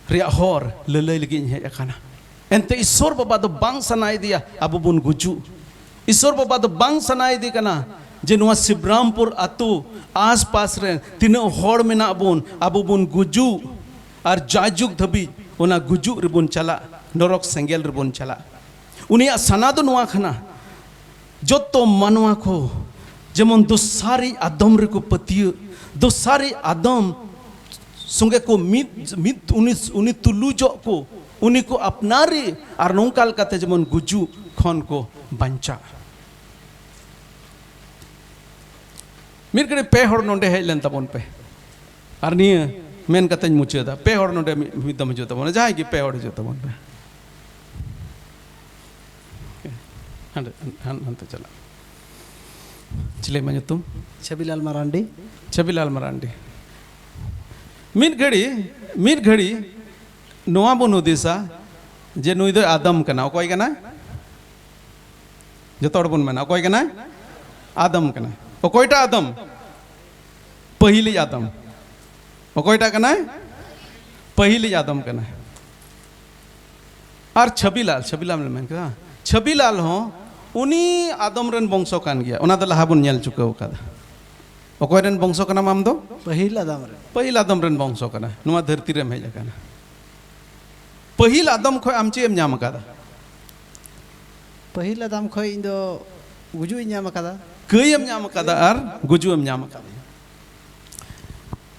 ᱨᱮᱭᱟᱜ ᱦᱚᱨ ᱞᱟᱹᱞᱟᱹᱭ ᱞᱟᱹᱜᱤᱫ ᱤᱧ ᱦᱮᱡ ᱟᱠᱟᱱᱟ᱾ ᱮᱱᱛᱮ ᱤᱥᱥᱚᱨ ᱵᱟᱵᱟ ᱫᱚ ᱵᱟᱝ ᱥᱟᱱᱟᱭᱮᱫᱮᱭᱟ ᱟᱵᱚ ᱵᱚᱱ ᱜᱩᱡᱩᱜ᱾ ᱤᱥᱥᱚᱨ ᱵᱟᱵᱟ ᱫᱚ ᱵᱟᱝ ᱥᱟᱱᱟᱭᱮᱫᱮ ᱠᱟᱱᱟ ᱡᱮ ᱱᱚᱣᱟ ᱥᱤᱵᱨᱟᱢᱯᱩᱨ ᱟᱛᱳ ᱟᱥᱯᱟᱥ ᱨᱮ ᱛᱤᱱᱟᱹᱜ ᱦᱚᱲ ᱢᱮᱱᱟᱜ ᱵᱚᱱ, ᱟᱵᱚ ᱵᱚᱱ ᱜᱩᱡᱩᱜ ᱟᱨ ᱡᱟᱭᱡᱩᱜᱽ ᱫᱷᱟᱹᱵᱤᱡ ᱚᱱᱟ ᱜᱩᱡᱩᱜ ᱨᱮᱵᱚᱱ ᱪᱟᱞᱟᱜ, ᱱᱚᱨᱚᱠ ᱥᱮᱸᱜᱮᱞ ᱨᱮᱵᱚᱱ ᱪᱟᱞᱟᱜ᱾ ᱩᱱᱤᱭᱟᱜ ᱥᱟᱱᱟ ᱫᱚ ᱱᱚᱣᱟ ᱠᱟᱱᱟ, ᱡᱚᱛᱚ ᱢᱟᱱᱣᱟ ᱠᱚ ᱡᱮᱢᱚᱱ ᱫᱚᱥᱟᱨᱤᱡ ᱟᱫᱚᱢ ᱨᱮᱠᱚ ᱯᱟᱹᱛᱭᱟᱹᱜ, ᱫᱚᱥᱟᱨᱤᱡ ᱟᱫᱚᱢ ᱥᱚᱸᱜᱮ ᱠᱚ ᱢᱤᱫ, ᱢᱤᱫ, ᱩᱱᱤ, ᱩᱱᱤ ᱛᱩᱞᱩᱡᱚᱜ ᱠᱚ, ᱩᱱᱤ ᱠᱚ ᱟᱯᱱᱟᱨᱤ, ᱟᱨ ᱱᱚᱝᱠᱟ ᱞᱮᱠᱟᱛᱮ ᱡᱮᱢᱚᱱ ᱜᱩᱡᱩᱜ ᱠᱷᱚᱱ ᱠᱚ ᱵᱟᱧᱪᱟᱜ᱾ ᱢᱤᱫ ᱜᱷᱟᱹᱲᱤᱡ ᱯᱮ ᱦᱚᱲ ᱱᱚᱰᱮ ᱦᱮᱡ ᱞᱮᱱ ᱛᱟᱵᱚᱱ ᱯᱮ, ᱟᱨ ᱱᱤᱭᱟᱹ ᱢᱮᱱ ᱠᱟᱛᱮᱧ ᱢᱩᱪᱟᱹᱫᱟ, ᱯᱮ ᱦᱚᱲ ᱱᱚᱰᱮ ᱢᱤᱫ, ᱢᱤᱫ ᱫᱚᱢ ᱦᱤᱡᱩᱜ ᱛᱟᱵᱚᱱᱟ, ᱡᱟᱦᱟᱸᱭ ᱜᱮ ᱯᱮ ᱦᱚᱲ ᱦᱤᱡᱩᱜ ᱛᱟᱵᱚᱱ ᱯᱮ᱾ ᱦᱟᱱᱛᱮ ᱪᱟᱞᱟᱜ᱾ ᱪᱤᱞᱤ ᱢᱟ ᱧᱩᱛᱩᱢ? ᱪᱷᱟᱵᱤᱞᱟᱞ ᱢᱟᱨᱟᱱᱰᱤ᱾ ᱪᱷᱟᱵᱤᱞᱟᱞ ᱢᱟᱨᱟᱱᱰᱤ᱾ ᱢᱤᱫ ᱜᱷᱟᱹᱲᱤ, ᱢᱤᱫ ᱜᱷᱟᱹᱲᱤ ᱱᱚᱣᱟ ᱵᱚᱱ ᱦᱩᱫᱤᱥᱟ ᱡᱮ ᱱᱩᱭ ᱫᱚᱭ ᱟᱫᱚᱢ ᱠᱟᱱᱟ᱾ ᱚᱠᱚᱭ ᱠᱟᱱᱟᱭ? ᱡᱚᱛᱚ ᱦᱚᱲ ᱵᱚᱱ ᱢᱮᱱᱟ, ᱚᱠᱚᱭ ᱠᱟᱱᱟᱭ? ᱟᱫᱚᱢ ᱠᱟᱱᱟᱭ᱾ ᱚᱠᱚᱭᱴᱟᱜ ᱟᱫᱚᱢ? ᱯᱟᱹᱦᱤᱞᱤᱡ ᱟᱫᱚᱢ᱾ ᱚᱠᱚᱭᱴᱟᱜ ᱠᱟᱱᱟᱭ? ᱯᱟᱹᱦᱤᱞᱤᱡ ᱟᱫᱚᱢ ᱠᱟᱱᱟᱭ᱾ ᱟᱨ ᱪᱷᱟᱵᱤᱞᱟᱞ, ᱪᱷᱟᱵᱤᱞᱟᱞ ᱢᱮᱱ ᱠᱮᱫᱟ, ᱪᱷᱟᱵᱤᱞᱟᱞ ᱦᱚᱸ ᱩᱱᱤ ᱟᱫᱚᱢ ᱨᱮᱱ ᱵᱚᱝᱥᱚ ᱠᱟᱱ ᱜᱮᱭᱟ᱾ ᱚᱱᱟ ᱫᱚ ᱞᱟᱦᱟ ᱵᱚᱱ ᱧᱮᱞ ᱪᱩᱠᱟᱹᱣ ᱠᱟᱫᱟ᱾ ᱚᱠᱚᱭ ᱨᱮᱱ ᱵᱚᱝᱥᱚ ᱠᱟᱱᱟᱢ ᱟᱢ ᱫᱚ? ᱯᱟᱹᱦᱤᱞ ᱟᱫᱟᱢ ᱨᱮᱱ᱾ ᱯᱟᱹᱦᱤᱞ ᱟᱫᱚᱢ ᱨᱮᱱ ᱵᱚᱝᱥᱚ ᱠᱟᱱᱟ᱾ ᱱᱚᱣᱟ ᱫᱷᱟᱹᱨᱛᱤ ᱨᱮᱢ ᱦᱮᱡ ᱟᱠᱟᱱᱟ᱾ ᱯᱟᱹᱦᱤᱞ ᱟᱫᱚᱢ ᱠᱷᱚᱱ ᱟᱢ ᱪᱮᱫ ᱮᱢ ᱧᱟᱢ ᱟᱠᱟᱫᱟ? ᱯᱟᱹᱦᱤᱞ ᱟᱫᱟᱢ ᱠᱷᱚᱱ ᱤᱧ ᱫᱚ ᱜᱩᱡᱩᱜ ᱤᱧ ᱧᱟᱢ ᱟᱠᱟᱫᱟ᱾ ᱠᱟᱹᱭ ᱮᱢ ᱧᱟᱢ ᱟᱠᱟᱫᱟ ᱟᱨ ᱜᱩᱡᱩᱜ ᱮᱢ ᱧᱟᱢ ᱟᱠᱟᱫᱟ᱾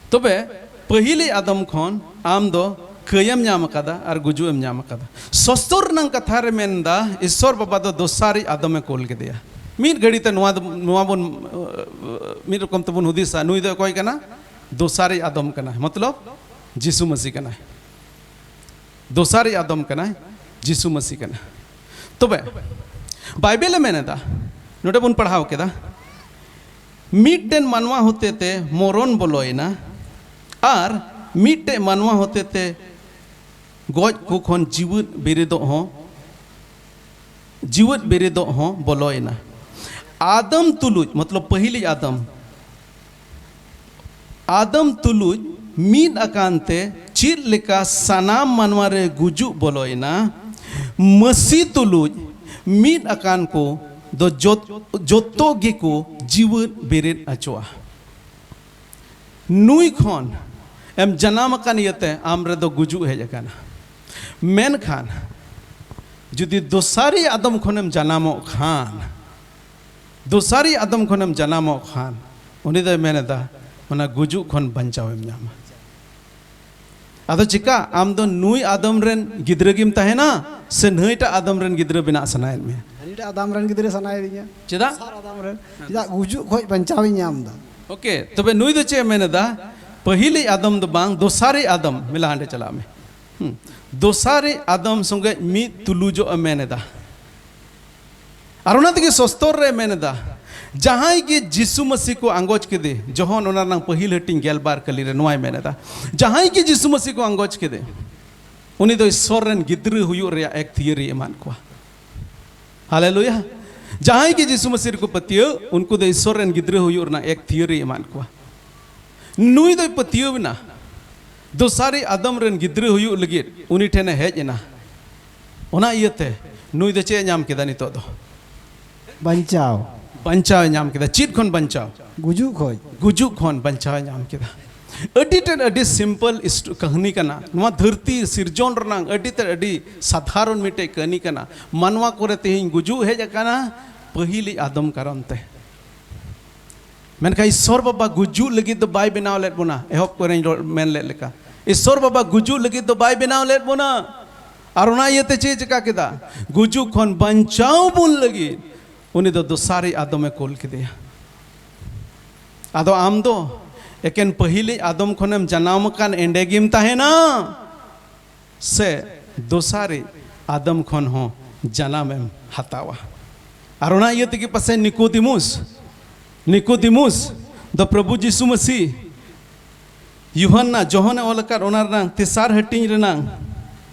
ᱛᱚᱵᱮ ᱯᱟᱹᱦᱤᱞᱤᱡ ᱟᱫᱚᱢ ᱠᱷᱚᱱ ᱟᱢ ᱫᱚ ᱠᱟᱹᱭᱮᱢ ᱧᱟᱢ ᱟᱠᱟᱫᱟ ᱟᱨ ᱜᱩᱡᱩᱜ ᱮᱢ ᱧᱟᱢ ᱟᱠᱟᱫᱟ᱾ ᱥᱚᱥᱛᱚᱨ ᱨᱮᱱᱟᱜ ᱠᱟᱛᱷᱟ ᱨᱮ ᱢᱮᱱᱫᱟ, ᱤᱥᱥᱚᱨ ᱵᱟᱵᱟ ᱫᱚ ᱫᱚᱥᱟᱨᱤᱡ ᱟᱫᱚᱢᱮ ᱠᱳᱞ ᱠᱮᱫᱮᱭᱟ᱾ ᱢᱤᱫ ᱜᱷᱟᱹᱲᱤ ᱛᱮ ᱱᱚᱣᱟ ᱫᱚ, ᱱᱚᱣᱟ ᱵᱚᱱ, ᱢᱤᱫ ᱨᱚᱠᱚᱢ ᱛᱮᱵᱚᱱ ᱦᱩᱫᱤᱥᱟ, ᱱᱩᱭ ᱫᱚ ᱚᱠᱚᱭ ᱠᱟᱱᱟ? ᱫᱚᱥᱟᱨᱤᱡ ᱟᱫᱚᱢ ᱠᱟᱱᱟᱭ, ᱢᱚᱛᱞᱚᱵ ᱡᱤᱥᱩ ᱢᱟᱹᱥᱤ ᱠᱟᱱᱟᱭ᱾ ᱫᱚᱥᱟᱨᱤᱡ ᱟᱫᱚᱢ ᱠᱟᱱᱟᱭ, ᱡᱤᱥᱩ ᱢᱟᱹᱥᱤ ᱠᱟᱱᱟᱭ᱾ ᱛᱚᱵᱮ ᱵᱟᱭᱵᱮᱞ ᱮ ᱢᱮᱱ ᱮᱫᱟ, ᱱᱚᱰᱮ ᱵᱚᱱ ᱯᱟᱲᱦᱟᱣ ᱠᱮᱫᱟ, ᱢᱤᱫᱴᱮᱱ ᱢᱟᱱᱣᱟ ᱦᱚᱛᱮᱛᱮ ᱢᱚᱨᱚᱱ ᱵᱚᱞᱚᱭᱮᱱᱟ ᱟᱨ ᱢᱤᱫᱴᱮᱱ ᱢᱟᱱᱣᱟ ᱦᱚᱛᱮᱛᱮ ᱜᱚᱡ ᱠᱚ ᱠᱷᱚᱱ ᱡᱤᱣᱮᱫ ᱵᱮᱨᱮᱫᱚᱜ ᱦᱚᱸ, ᱡᱤᱣᱮᱫ ᱵᱮᱨᱮᱫᱚᱜ ᱦᱚᱸ ᱵᱚᱞᱚᱭᱮᱱᱟ᱾ ᱟᱫᱚᱢ ᱛᱩᱞᱩᱡ, ᱢᱚᱛᱞᱚᱵ ᱯᱟᱹᱦᱤᱞᱤᱡ ᱟᱫᱚᱢ, ᱟᱫᱚᱢ ᱛᱩᱞᱩᱡ ᱢᱤᱫ ᱟᱠᱟᱱ ᱛᱮ ᱪᱮᱫ ᱞᱮᱠᱟ ᱥᱟᱱᱟᱢ ᱢᱟᱱᱣᱟ ᱨᱮ ᱜᱩᱡᱩᱜ ᱵᱚᱞᱚᱭᱮᱱᱟ, ᱢᱟᱹᱥᱤ ᱛᱩᱞᱩᱡ ᱢᱤᱫ ᱟᱠᱟᱱ ᱠᱚ ᱫᱚ ᱡᱚᱛ-, ᱡᱚᱛᱚ ᱜᱮᱠᱚ ᱡᱤᱣᱮᱫ ᱵᱮᱨᱮᱫ ᱚᱪᱚᱜᱼᱟ᱾ ᱱᱩᱭ ᱠᱷᱚᱱ ᱮᱢ ᱡᱟᱱᱟᱢ ᱟᱠᱟᱱ ᱤᱭᱟᱹᱛᱮ ᱟᱢ ᱨᱮᱫᱚ ᱜᱩᱡᱩᱜ ᱦᱮᱡ ᱟᱠᱟᱱᱟ᱾ ᱢᱮᱱᱠᱷᱟᱱ ᱡᱩᱫᱤ ᱫᱚᱥᱟᱨᱤ ᱟᱫᱚᱢ ᱠᱷᱚᱱᱮᱢ ᱡᱟᱱᱟᱢᱚᱜ ᱠᱷᱟᱱ, ᱫᱚᱥᱟᱨᱤ ᱟᱫᱚᱢ ᱠᱷᱚᱱᱮᱢ ᱡᱟᱱᱟᱢᱚᱜ ᱠᱷᱟᱱ, ᱩᱱᱤ ᱫᱚᱭ ᱢᱮᱱ ᱮᱫᱟ, ᱚᱱᱟ ᱜᱩᱡᱩᱜ ᱠᱷᱚᱱ ᱵᱟᱧᱪᱟᱣ ᱮᱢ ᱧᱟᱢᱟ᱾ ᱟᱫᱚ ᱪᱮᱠᱟ? ᱟᱢ ᱫᱚ ᱱᱩᱭ ᱟᱫᱚᱢ ᱨᱮᱱ ᱜᱤᱫᱽᱨᱟᱹ ᱜᱮᱢ ᱛᱟᱦᱮᱱᱟ ᱥᱮ ᱱᱟᱹᱭᱴᱟᱜ ᱟᱫᱚᱢ ᱨᱮᱱ ᱜᱤᱫᱽᱨᱟᱹ ᱵᱮᱱᱟᱜ ᱥᱟᱱᱟᱭᱮᱫ ᱢᱮᱭᱟ? ᱦᱟᱹᱱᱤᱴᱟᱜ ᱟᱫᱟᱢ ᱨᱮᱱ ᱜᱤᱫᱽᱨᱟᱹ ᱥᱟᱱᱟᱭᱮᱫᱤᱧᱟ᱾ ᱪᱮᱫᱟᱜ? ᱫᱚᱥᱟᱨ ᱟᱫᱟᱢ ᱨᱮᱱ᱾ ᱪᱮᱫᱟᱜ? ᱜᱩᱡᱩᱜ ᱠᱷᱚᱱ ᱵᱟᱧᱪᱟᱣ ᱤᱧ ᱧᱟᱢ ᱮᱫᱟ᱾ ᱳᱠᱮ, ᱛᱚᱵᱮ ᱱᱩᱭ ᱫᱚ ᱪᱮᱫ ᱮ ᱢᱮᱱ ᱮᱫᱟ? ᱯᱟᱹᱦᱤᱞᱤᱡ ᱟᱫᱚᱢ ᱫᱚ ᱵᱟᱝ, ᱫᱚᱥᱟᱨᱤᱡ ᱟᱫᱚᱢ᱾ ᱢᱮᱞᱟ ᱦᱟᱸᱰᱮ ᱪᱟᱞᱟᱜ ᱢᱮ᱾ ᱦᱩᱸ᱾ ᱫᱚᱥᱟᱨᱤᱡ ᱟᱫᱚᱢ ᱥᱚᱸᱜᱮ ᱢᱤᱫ ᱛᱩᱞᱩᱡᱚᱜ ᱮ ᱢᱮᱱ ᱮᱫᱟ᱾ ᱟᱨ ᱚᱱᱟ ᱛᱮᱜᱮ ᱥᱚᱥᱛᱚᱨ ᱨᱮ ᱢᱮᱱ ᱮᱫᱟ, ᱡᱟᱦᱟᱸᱭ ᱜᱮ ᱡᱤᱥᱩ ᱢᱟᱹᱥᱤ ᱠᱚ ᱟᱸᱜᱚᱪ ᱠᱮᱫᱮ, ᱡᱚᱦᱚᱱ ᱚᱱᱟ ᱨᱮᱱᱟᱜ ᱯᱟᱹᱦᱤᱞ ᱦᱟᱹᱴᱤᱧ ᱜᱮᱞᱵᱟᱨ ᱠᱟᱹᱞᱤ ᱨᱮ ᱱᱚᱣᱟᱭ ᱢᱮᱱ ᱮᱫᱟ, ᱡᱟᱦᱟᱸᱭ ᱜᱮ ᱡᱤᱥᱩ ᱢᱟᱹᱥᱤ ᱠᱚ ᱟᱸᱜᱚᱪ ᱠᱮᱫᱮ, ᱩᱱᱤ ᱫᱚ ᱤᱥᱥᱚᱨ ᱨᱮᱱ ᱜᱤᱫᱽᱨᱟᱹ ᱦᱩᱭᱩᱜ ᱨᱮᱭᱟᱜ ᱮᱠ ᱛᱷᱤᱭᱟᱹᱨᱤ ᱮᱢᱟᱫ ᱠᱚᱣᱟ᱾ ᱦᱟᱞᱮᱞᱩᱭᱟ᱾ ᱡᱟᱦᱟᱸᱭ ᱜᱮ ᱡᱤᱥᱩ ᱢᱟᱹᱥᱤ ᱨᱮᱠᱚ ᱯᱟᱹᱛᱭᱟᱹᱣ, ᱩᱱᱠᱩ ᱫᱚ ᱤᱥᱥᱚᱨ ᱨᱮᱱ ᱜᱤᱫᱽᱨᱟᱹ ᱦᱩᱭᱩᱜ ᱨᱮᱱᱟᱜ ᱮᱠ ᱛᱷᱤᱭᱟᱹᱨᱤ ᱮᱢᱟᱫ ᱠᱚᱣᱟ᱾ ᱱᱩᱭ ᱫᱚᱭ ᱯᱟᱹᱛᱭᱟᱹᱣ ᱮᱱᱟ, ᱫᱚᱥᱟᱨᱤ ᱟᱫᱚᱢ ᱨᱮᱱ ᱜᱤᱫᱽᱨᱟᱹ ᱦᱩᱭᱩᱜ ᱞᱟᱹᱜᱤᱫ ᱩᱱᱤ ᱴᱷᱮᱱᱮ ᱦᱮᱡ ᱮᱱᱟ᱾ ᱚᱱᱟ ᱤᱭᱟᱹᱛᱮ ᱱᱩᱭ ᱫᱚ ᱪᱮᱫ ᱮ ᱧᱟᱢ ᱠᱮᱫᱟ ᱱᱤᱛᱚᱜ ᱫᱚ? ᱵᱟᱧᱪᱟᱣ᱾ ᱵᱟᱧᱪᱟᱣ ᱮ ᱧᱟᱢ ᱠᱮᱫᱟ᱾ ᱪᱮᱫ ᱠᱷᱚᱱ ᱵᱟᱧᱪᱟᱣ? ᱜᱩᱡᱩᱜ ᱠᱷᱚᱡ᱾ ᱜᱩᱡᱩᱜ ᱠᱷᱚᱱ ᱵᱟᱧᱪᱟᱣ ᱮ ᱧᱟᱢ ᱠᱮᱫᱟ᱾ ᱟᱹᱰᱤ ᱛᱮᱫ, ᱟᱹᱰᱤ ᱥᱤᱢᱯᱚᱞ ᱠᱟᱹᱦᱱᱤ ᱠᱟᱱᱟ᱾ ᱱᱚᱣᱟ ᱫᱷᱟᱹᱨᱛᱤ ᱥᱤᱨᱡᱚᱱ ᱨᱮᱱᱟᱜ ᱟᱹᱰᱤ ᱛᱮᱫ, ᱟᱹᱰᱤ ᱥᱟᱫᱷᱟᱨᱚᱱ ᱢᱤᱫᱴᱮᱡ ᱠᱟᱹᱦᱱᱤ ᱠᱟᱱᱟ᱾ ᱢᱟᱱᱣᱟ ᱠᱚᱨᱮ ᱛᱮᱦᱮᱧ ᱜᱩᱡᱩᱜ ᱦᱮᱡ ᱟᱠᱟᱱᱟ ᱯᱟᱹᱦᱤᱞᱤᱡ ᱟᱫᱚᱢ ᱠᱟᱨᱚᱱ ᱛᱮ᱾ ᱢᱮᱱᱠᱷᱟᱱ ᱤᱥᱥᱚᱨ ᱵᱟᱵᱟ ᱜᱩᱡᱩᱜ ᱞᱟᱹᱜᱤᱫ ᱫᱚ ᱵᱟᱭ ᱵᱮᱱᱟᱣ ᱞᱮᱫ ᱵᱚᱱᱟ᱾ ᱮᱦᱚᱵ ᱠᱚᱨᱮᱧ ᱨᱚᱲ, ᱢᱮᱱ ᱞᱮᱫ ᱞᱮᱠᱟ, ᱤᱥᱥᱚᱨ ᱵᱟᱵᱟ ᱜᱩᱡᱩᱜ ᱞᱟᱹᱜᱤᱫ ᱫᱚ ᱵᱟᱭ ᱵᱮᱱᱟᱣ ᱞᱮᱫ ᱵᱚᱱᱟ᱾ ᱟᱨ ᱚᱱᱟ ᱤᱭᱟᱹᱛᱮ ᱪᱮᱫ ᱮ ᱪᱮᱠᱟ ᱠᱮᱫᱟ? ᱜᱩᱡᱩᱜ ᱠᱷᱚᱱ ᱵᱟᱧᱪᱟᱣ ᱵᱚᱱ ᱞᱟᱹᱜᱤᱫ ᱩᱱᱤ ᱫᱚ ᱫᱚᱥᱟᱨᱤᱡ ᱟᱫᱚᱢᱮ ᱠᱩᱞ ᱠᱮᱫᱮᱭᱟ᱾ ᱟᱫᱚ ᱟᱢ ᱫᱚ ᱮᱠᱮᱱ ᱯᱟᱹᱦᱤᱞᱤᱡ ᱟᱫᱚᱢ ᱠᱷᱚᱱᱮᱢ ᱡᱟᱱᱟᱢ ᱟᱠᱟᱱ, ᱮᱸᱰᱮ ᱜᱮᱢ ᱛᱟᱦᱮᱱᱟ? ᱥᱮ ᱫᱚᱥᱟᱨᱤᱡ ᱟᱫᱚᱢ ᱠᱷᱚᱱ ᱦᱚᱸ ᱡᱟᱱᱟᱢᱮᱢ ᱦᱟᱛᱟᱣᱟ? ᱟᱨ ᱚᱱᱟ ᱤᱭᱟᱹ ᱛᱮᱜᱮ ᱯᱟᱥᱮᱡ ᱱᱤᱠᱳᱫᱤᱢᱩᱥ, ᱱᱤᱠᱳᱫᱤᱢᱩᱥ ᱫᱚ ᱯᱨᱚᱵᱷᱩ ᱡᱤᱥᱩ ᱢᱟᱹᱥᱤ ᱭᱩᱦᱟᱱᱱᱟ, ᱡᱚᱦᱚᱱᱮ ᱚᱞ ᱟᱠᱟᱫ, ᱚᱱᱟ ᱨᱮᱱᱟᱜ ᱛᱮᱥᱟᱨ ᱦᱟᱹᱴᱤᱧ ᱨᱮᱱᱟᱜ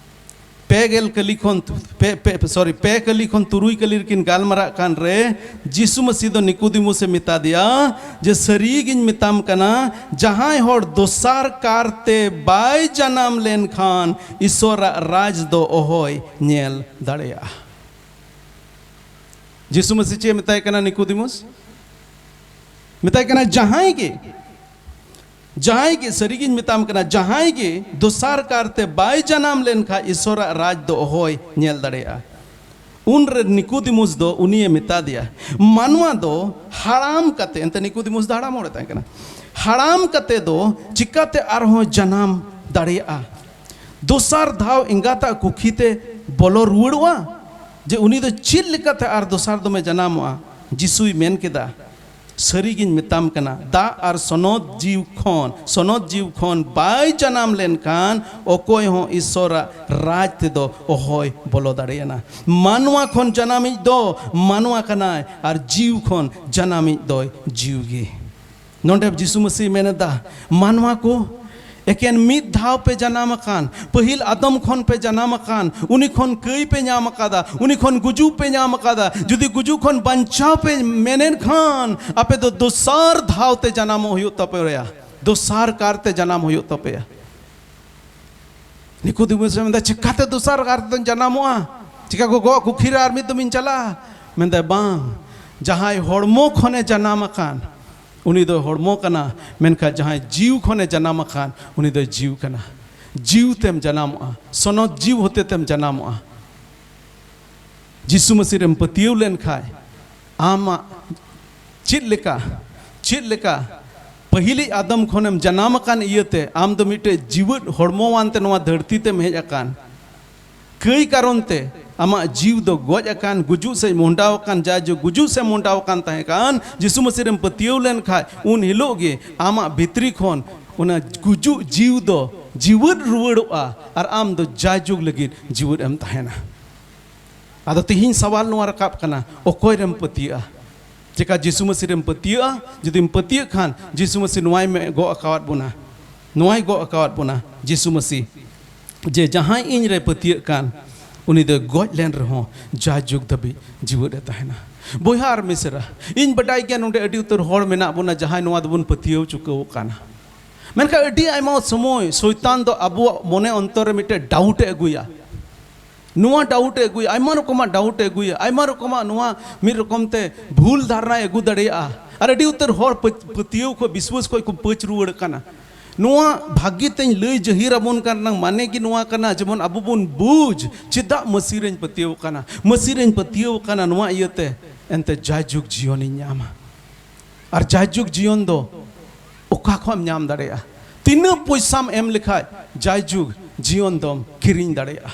ᱯᱮ ᱜᱮᱞ ᱠᱟᱹᱞᱤ ᱠᱷᱚᱱ, ᱯᱮ, ᱯᱮ, ᱥᱚᱨᱤ, ᱯᱮ ᱠᱟᱹᱞᱤ ᱠᱷᱚᱱ ᱛᱩᱨᱩᱭ ᱠᱟᱹᱞᱤ ᱨᱮᱠᱤᱱ ᱜᱟᱞᱢᱟᱨᱟᱜ ᱠᱟᱱ ᱨᱮ, ᱡᱤᱥᱩ ᱢᱟᱹᱥᱤ ᱫᱚ ᱱᱤᱠᱳᱫᱤᱢᱩᱥ ᱮ ᱢᱮᱛᱟ ᱫᱮᱭᱟ ᱡᱮ, "ᱥᱟᱹᱨᱤ ᱜᱤᱧ ᱢᱮᱛᱟᱢ ᱠᱟᱱᱟ, ᱡᱟᱦᱟᱸᱭ ᱦᱚᱲ ᱫᱚᱥᱟᱨ ᱠᱟᱨᱛᱮ ᱵᱟᱭ ᱡᱟᱱᱟᱢ ᱞᱮᱱᱠᱷᱟᱱ ᱤᱥᱚᱨᱟᱜ ᱨᱟᱡᱽ ᱫᱚ ᱚᱦᱚᱭ ᱧᱮᱞ ᱫᱟᱲᱮᱭᱟᱜᱼᱟ᱾" ᱡᱤᱥᱩ ᱢᱟᱹᱥᱤ ᱪᱮᱫ ᱮ ᱢᱮᱛᱟᱭ ᱠᱟᱱᱟ ᱱᱤᱠᱳᱫᱤᱢᱩᱥ? ᱢᱮᱛᱟᱭ ᱠᱟᱱᱟ, ᱡᱟᱦᱟᱸᱭ ᱜᱮ, ᱡᱟᱦᱟᱸᱭ ᱜᱮ, ᱥᱟᱹᱨᱤᱜᱤᱧ ᱢᱮᱛᱟᱢ ᱠᱟᱱᱟ, ᱡᱟᱦᱟᱸᱭ ᱜᱮ ᱫᱚᱥᱟᱨ ᱠᱟᱨᱛᱮ ᱵᱟᱭ ᱡᱟᱱᱟᱢ ᱞᱮᱱᱠᱷᱟᱱ ᱤᱥᱚᱨᱟᱜ ᱨᱟᱡᱽ ᱫᱚ ᱚᱦᱚᱭ ᱧᱮᱞ ᱫᱟᱲᱮᱭᱟᱜᱼᱟ᱾ ᱩᱱᱨᱮ ᱱᱤᱠᱳᱫᱤᱢᱩᱥ ᱫᱚ ᱩᱱᱤᱭᱮ ᱢᱮᱛᱟ ᱫᱮᱭᱟ, ᱢᱟᱱᱣᱟ ᱫᱚ ᱦᱟᱲᱟᱢ ᱠᱟᱛᱮ, ᱮᱱᱛᱮ ᱱᱤᱠᱳᱫᱤᱢᱩᱥ ᱫᱚ ᱦᱟᱲᱟᱢ ᱦᱚᱲᱮ ᱛᱟᱦᱮᱸ ᱠᱟᱱᱟ, ᱦᱟᱲᱟᱢ ᱠᱟᱛᱮ ᱫᱚ ᱪᱤᱠᱟᱛᱮ ᱟᱨᱦᱚᱸ ᱡᱟᱱᱟᱢ ᱫᱟᱲᱮᱭᱟᱜᱼᱟ? ᱫᱚᱥᱟᱨ ᱫᱷᱟᱣ ᱮᱸᱜᱟᱛᱟᱜ ᱠᱩᱠᱷᱤ ᱛᱮ ᱵᱚᱞᱚ ᱨᱩᱣᱟᱹᱲᱚᱜᱼᱟ? ᱡᱮ ᱩᱱᱤ ᱫᱚ ᱪᱮᱫ ᱞᱮᱠᱟᱛᱮ ᱟᱨ ᱫᱚᱥᱟᱨ ᱫᱚᱢᱮ ᱡᱟᱱᱟᱢᱚᱜᱼᱟ? ᱡᱤᱥᱩᱭ ᱢᱮᱱ ᱠᱮᱫᱟ, ᱥᱟᱹᱨᱤᱜᱤᱧ ᱢᱮᱛᱟᱢ ᱠᱟᱱᱟ, ᱫᱟᱜ ᱟᱨ ᱥᱚᱱᱚᱛ ᱡᱤᱣ ᱠᱷᱚᱱ, ᱥᱚᱱᱚᱛ ᱡᱤᱣ ᱠᱷᱚᱱ ᱵᱟᱭ ᱡᱟᱱᱟᱢ ᱞᱮᱱᱠᱷᱟᱱ ᱚᱠᱚᱭ ᱦᱚᱸ ᱤᱥᱚᱨᱟᱜ ᱨᱟᱡᱽ ᱛᱮᱫᱚ ᱚᱦᱚᱭ ᱵᱚᱞᱚ ᱫᱟᱲᱮᱭᱟᱜᱼᱟ᱾ ᱢᱟᱱᱣᱟ ᱠᱷᱚᱱ ᱡᱟᱱᱟᱢᱤᱡ ᱫᱚ ᱢᱟᱱᱣᱟ ᱠᱟᱱᱟᱭ, ᱟᱨ ᱡᱤᱣ ᱠᱷᱚᱱ ᱡᱟᱱᱟᱢᱤᱡ ᱫᱚᱭ ᱡᱤᱣ ᱜᱮ᱾ ᱱᱚᱰᱮ ᱡᱤᱥᱩ ᱢᱟᱹᱥᱤ ᱢᱮᱱ ᱮᱫᱟ, ᱢᱟᱱᱣᱟ ᱠᱚ, ᱮᱠᱮᱱ ᱢᱤᱫ ᱫᱷᱟᱣ ᱯᱮ ᱡᱟᱱᱟᱢ ᱟᱠᱟᱱ, ᱯᱟᱹᱦᱤᱞ ᱟᱫᱚᱢ ᱠᱷᱚᱱ ᱯᱮ ᱡᱟᱱᱟᱢ ᱟᱠᱟᱱ, ᱩᱱᱤ ᱠᱷᱚᱱ ᱠᱟᱹᱭ ᱯᱮ ᱧᱟᱢ ᱟᱠᱟᱫᱟ, ᱩᱱᱤ ᱠᱷᱚᱱ ᱜᱩᱡᱩᱜ ᱯᱮ ᱧᱟᱢ ᱟᱠᱟᱫᱟ᱾ ᱡᱩᱫᱤ ᱜᱩᱡᱩᱜ ᱠᱷᱚᱱ ᱵᱟᱧᱪᱟᱣ ᱯᱮ ᱢᱮᱱᱮᱫ ᱠᱷᱟᱱ, ᱟᱯᱮ ᱫᱚ ᱫᱚᱥᱟᱨ ᱫᱷᱟᱣ ᱛᱮ ᱡᱟᱱᱟᱢᱚᱜ ᱦᱩᱭᱩᱜ ᱛᱟᱯᱮᱭᱟ, ᱫᱚᱥᱟᱨ ᱠᱟᱨ ᱛᱮ ᱡᱟᱱᱟᱢ ᱦᱩᱭᱩᱜ ᱛᱟᱯᱮᱭᱟ᱾ ᱱᱤᱠᱳᱫᱤᱢᱩᱥ ᱮ ᱢᱮᱱᱫᱟ, ᱪᱤᱠᱟᱛᱮ ᱫᱚᱥᱟᱨ ᱠᱟᱨ ᱛᱮ ᱡᱟᱱᱟᱢᱚᱜᱼᱟ? ᱪᱤᱠᱟ ᱠᱚ ᱜᱚᱜ ᱠᱩᱠᱷᱤ ᱨᱮ ᱟᱨ ᱢᱤᱫ ᱫᱚᱢ ᱤᱧ ᱪᱟᱞᱟᱜᱼᱟ? ᱢᱮᱱᱫᱟᱭ, ᱵᱟᱝ, ᱡᱟᱦᱟᱸᱭ ᱦᱚᱲᱢᱚ ᱠᱷᱚᱱᱮ ᱡᱟᱱᱟᱢ ᱟᱠᱟᱱ, ᱩᱱᱤ ᱫᱚ ᱦᱚᱲᱢᱚ ᱠᱟᱱᱟ, ᱢᱮᱱᱠᱷᱟᱱ ᱡᱟᱦᱟᱸᱭ ᱡᱤᱣ ᱠᱷᱚᱱᱮ ᱡᱟᱱᱟᱢ ᱟᱠᱟᱱ, ᱩᱱᱤ ᱫᱚᱭ ᱡᱤᱣ ᱠᱟᱱᱟ᱾ ᱡᱤᱣ ᱛᱮᱢ ᱡᱟᱱᱟᱢᱚᱜᱼᱟ, ᱥᱚᱱᱚᱛ ᱡᱤᱣ ᱦᱚᱛᱮ ᱛᱮᱢ ᱡᱟᱱᱟᱢᱚᱜᱼᱟ᱾ ᱡᱤᱥᱩ ᱢᱟᱹᱥᱤ ᱨᱮᱢ ᱯᱟᱹᱛᱭᱟᱹᱣ ᱞᱮᱱᱠᱷᱟᱱ, ᱟᱢᱟᱜ ᱪᱮᱫ ᱞᱮᱠᱟ, ᱪᱮᱫ ᱞᱮᱠᱟ ᱯᱟᱹᱦᱤᱞᱤᱡ ᱟᱫᱚᱢ ᱠᱷᱚᱱᱮᱢ ᱡᱟᱱᱟᱢ ᱟᱠᱟᱱ ᱤᱭᱟᱹᱛᱮ ᱟᱢ ᱫᱚ ᱢᱤᱫᱴᱮᱡ ᱡᱤᱣᱮᱫ ᱦᱚᱲᱢᱚᱣᱟᱱ ᱛᱮ ᱱᱚᱣᱟ ᱫᱷᱟᱹᱨᱛᱤ ᱛᱮᱢ ᱦᱮᱡ ᱟᱠᱟᱱ᱾ ᱠᱟᱹᱭ ᱠᱟᱨᱚᱱ ᱛᱮ ᱟᱢᱟᱜ ᱡᱤᱣ ᱫᱚ ᱜᱚᱡ ᱟᱠᱟᱱ, ᱜᱩᱡᱩᱜ ᱥᱮᱫ ᱢᱚᱦᱰᱟᱣ ᱟᱠᱟᱱ, ᱡᱟᱭᱡᱩᱜᱽ ᱜᱩᱡᱩᱜ ᱥᱮᱫ ᱢᱚᱦᱰᱟᱣ ᱟᱠᱟᱱ ᱛᱟᱦᱮᱸ ᱠᱟᱱ᱾ ᱡᱤᱥᱩ ᱢᱟᱹᱥᱤ ᱨᱮᱢ ᱯᱟᱹᱛᱭᱟᱹᱣ ᱞᱮᱱᱠᱷᱟᱱ, ᱩᱱ ᱦᱤᱞᱳᱜ ᱜᱮ ᱟᱢᱟᱜ ᱵᱷᱤᱛᱨᱤ ᱠᱷᱚᱱ ᱚᱱᱟ ᱜᱩᱡᱩᱜ ᱡᱤᱣ ᱫᱚ ᱡᱤᱣᱮᱫ ᱨᱩᱣᱟᱹᱲᱚᱜᱼᱟ ᱟᱨ ᱟᱢ ᱫᱚ ᱡᱟᱭᱡᱩᱜᱽ ᱞᱟᱹᱜᱤᱫ ᱡᱤᱣᱮᱫ ᱮᱢ ᱛᱟᱦᱮᱱᱟ᱾ ᱟᱫᱚ ᱛᱤᱦᱤᱧ ᱥᱟᱣᱟᱞ ᱱᱚᱣᱟ ᱨᱟᱠᱟᱵ ᱠᱟᱱᱟ, ᱚᱠᱚᱭ ᱨᱮᱢ ᱯᱟᱹᱛᱭᱟᱹᱜᱼᱟ? ᱪᱮᱠᱟ ᱡᱤᱥᱩ ᱢᱟᱹᱥᱤ ᱨᱮᱢ ᱯᱟᱹᱛᱭᱟᱹᱜᱼᱟ? ᱡᱩᱫᱤᱢ ᱯᱟᱹᱛᱭᱟᱹᱜ ᱠᱷᱟᱱ, ᱡᱤᱥᱩ ᱢᱟᱹᱥᱤ ᱱᱚᱣᱟᱭ ᱢᱮ-, ᱜᱚᱜ ᱟᱠᱟᱣᱟᱫ ᱵᱚᱱᱟ, ᱱᱚᱣᱟᱭ ᱜᱚᱜ ᱟᱠᱟᱣᱟᱫ ᱵᱚᱱᱟ ᱡᱤᱥᱩ ᱢᱟᱹᱥᱤ, ᱡᱮ ᱡᱟᱦᱟᱸᱭ ᱤᱧ ᱨᱮ ᱯᱟᱹᱛᱭᱟᱹᱜ ᱠᱟᱱ, ᱩᱱᱤ ᱫᱚ ᱜᱚᱡ ᱞᱮᱱ ᱨᱮᱦᱚᱸ ᱡᱟᱭᱡᱩᱜᱽ ᱫᱷᱟᱹᱵᱤᱡ ᱡᱤᱣᱮᱫ ᱮ ᱛᱟᱦᱮᱱᱟ᱾ ᱵᱚᱭᱦᱟ ᱟᱨ ᱢᱤᱥᱮᱨᱟ, ᱤᱧ ᱵᱟᱰᱟᱭ ᱜᱮᱭᱟ ᱱᱚᱰᱮ ᱟᱹᱰᱤ ᱩᱛᱟᱹᱨ ᱦᱚᱲ ᱢᱮᱱᱟᱜ ᱵᱚᱱᱟ ᱡᱟᱦᱟᱸᱭ ᱱᱚᱣᱟ ᱫᱚᱵᱚᱱ ᱯᱟᱹᱛᱭᱟᱹᱣ ᱪᱩᱠᱟᱹᱣ ᱠᱟᱱᱟ᱾ ᱢᱮᱱᱠᱷᱟᱱ ᱟᱹᱰᱤ ᱟᱭᱢᱟ ᱥᱚᱢᱚᱭ ᱥᱚᱭᱛᱟᱱ ᱫᱚ ᱟᱵᱚᱣᱟᱜ ᱢᱚᱱᱮ ᱚᱱᱛᱚᱨ ᱨᱮ ᱢᱤᱫᱴᱮᱱ ᱰᱟᱣᱩᱴ ᱮ ᱟᱹᱜᱩᱭᱟ᱾ ᱱᱚᱣᱟ ᱰᱟᱣᱩᱴ ᱮ ᱟᱹᱜᱩᱭᱟ, ᱟᱭᱢᱟ ᱨᱚᱠᱚᱢᱟᱜ ᱰᱟᱣᱩᱴ ᱮ ᱟᱹᱜᱩᱭᱟ, ᱟᱭᱢᱟ ᱨᱚᱠᱚᱢᱟᱜ ᱱᱚᱣᱟ ᱢᱤᱫ ᱨᱚᱠᱚᱢ ᱛᱮ ᱵᱷᱩᱞ ᱫᱷᱟᱨᱱᱟᱭ ᱟᱹᱜᱩ ᱫᱟᱲᱮᱭᱟᱜᱼᱟ᱾ ᱟᱨ ᱟᱹᱰᱤ ᱩᱛᱟᱹᱨ ᱦᱚᱲ ᱯᱟᱹᱪ-, ᱯᱟᱹᱛᱭᱟᱹᱣ ᱠᱷᱚᱱ, ᱵᱤᱥᱣᱟᱥ ᱠᱷᱚᱱ ᱠᱚ ᱯᱟᱹᱪ ᱨᱩᱣᱟᱹᱲ ᱠᱟᱱᱟ᱾ ᱱᱚᱣᱟ ᱵᱷᱟᱹᱜᱤ ᱛᱮᱧ ᱞᱟᱹᱭ ᱡᱟᱹᱦᱤᱨ ᱟᱵᱚᱱ ᱠᱟᱱ ᱨᱮᱱᱟᱜ ᱢᱟᱱᱮ ᱜᱮ ᱱᱚᱣᱟ ᱠᱟᱱᱟ, ᱡᱮᱢᱚᱱ ᱟᱵᱚ ᱵᱚᱱ ᱵᱩᱡᱽ ᱪᱮᱫᱟᱜ ᱢᱟᱹᱥᱤ ᱨᱮᱧ ᱯᱟᱹᱛᱭᱟᱹᱣ ᱠᱟᱱᱟ, ᱢᱟᱹᱥᱤ ᱨᱮᱧ ᱯᱟᱹᱛᱭᱟᱹᱣ ᱠᱟᱱᱟ, ᱱᱚᱣᱟ ᱤᱭᱟᱹᱛᱮ ᱮᱱᱛᱮ ᱡᱟᱭᱡᱩᱜᱽ ᱡᱤᱭᱚᱱᱤᱧ ᱧᱟᱢᱟ᱾ ᱟᱨ ᱡᱟᱭᱡᱩᱜᱽ ᱡᱤᱭᱚᱱ ᱫᱚ ᱚᱠᱟ ᱠᱷᱚᱱ ᱮᱢ ᱧᱟᱢ ᱫᱟᱲᱮᱭᱟᱜᱼᱟ? ᱛᱤᱱᱟᱹᱜ ᱯᱚᱭᱥᱟᱢ ᱮᱢ ᱞᱮᱠᱷᱟᱡ ᱡᱟᱭᱡᱩᱜᱽ ᱡᱤᱭᱚᱱ ᱫᱚᱢ ᱠᱤᱨᱤᱧ ᱫᱟᱲᱮᱭᱟᱜᱼᱟ?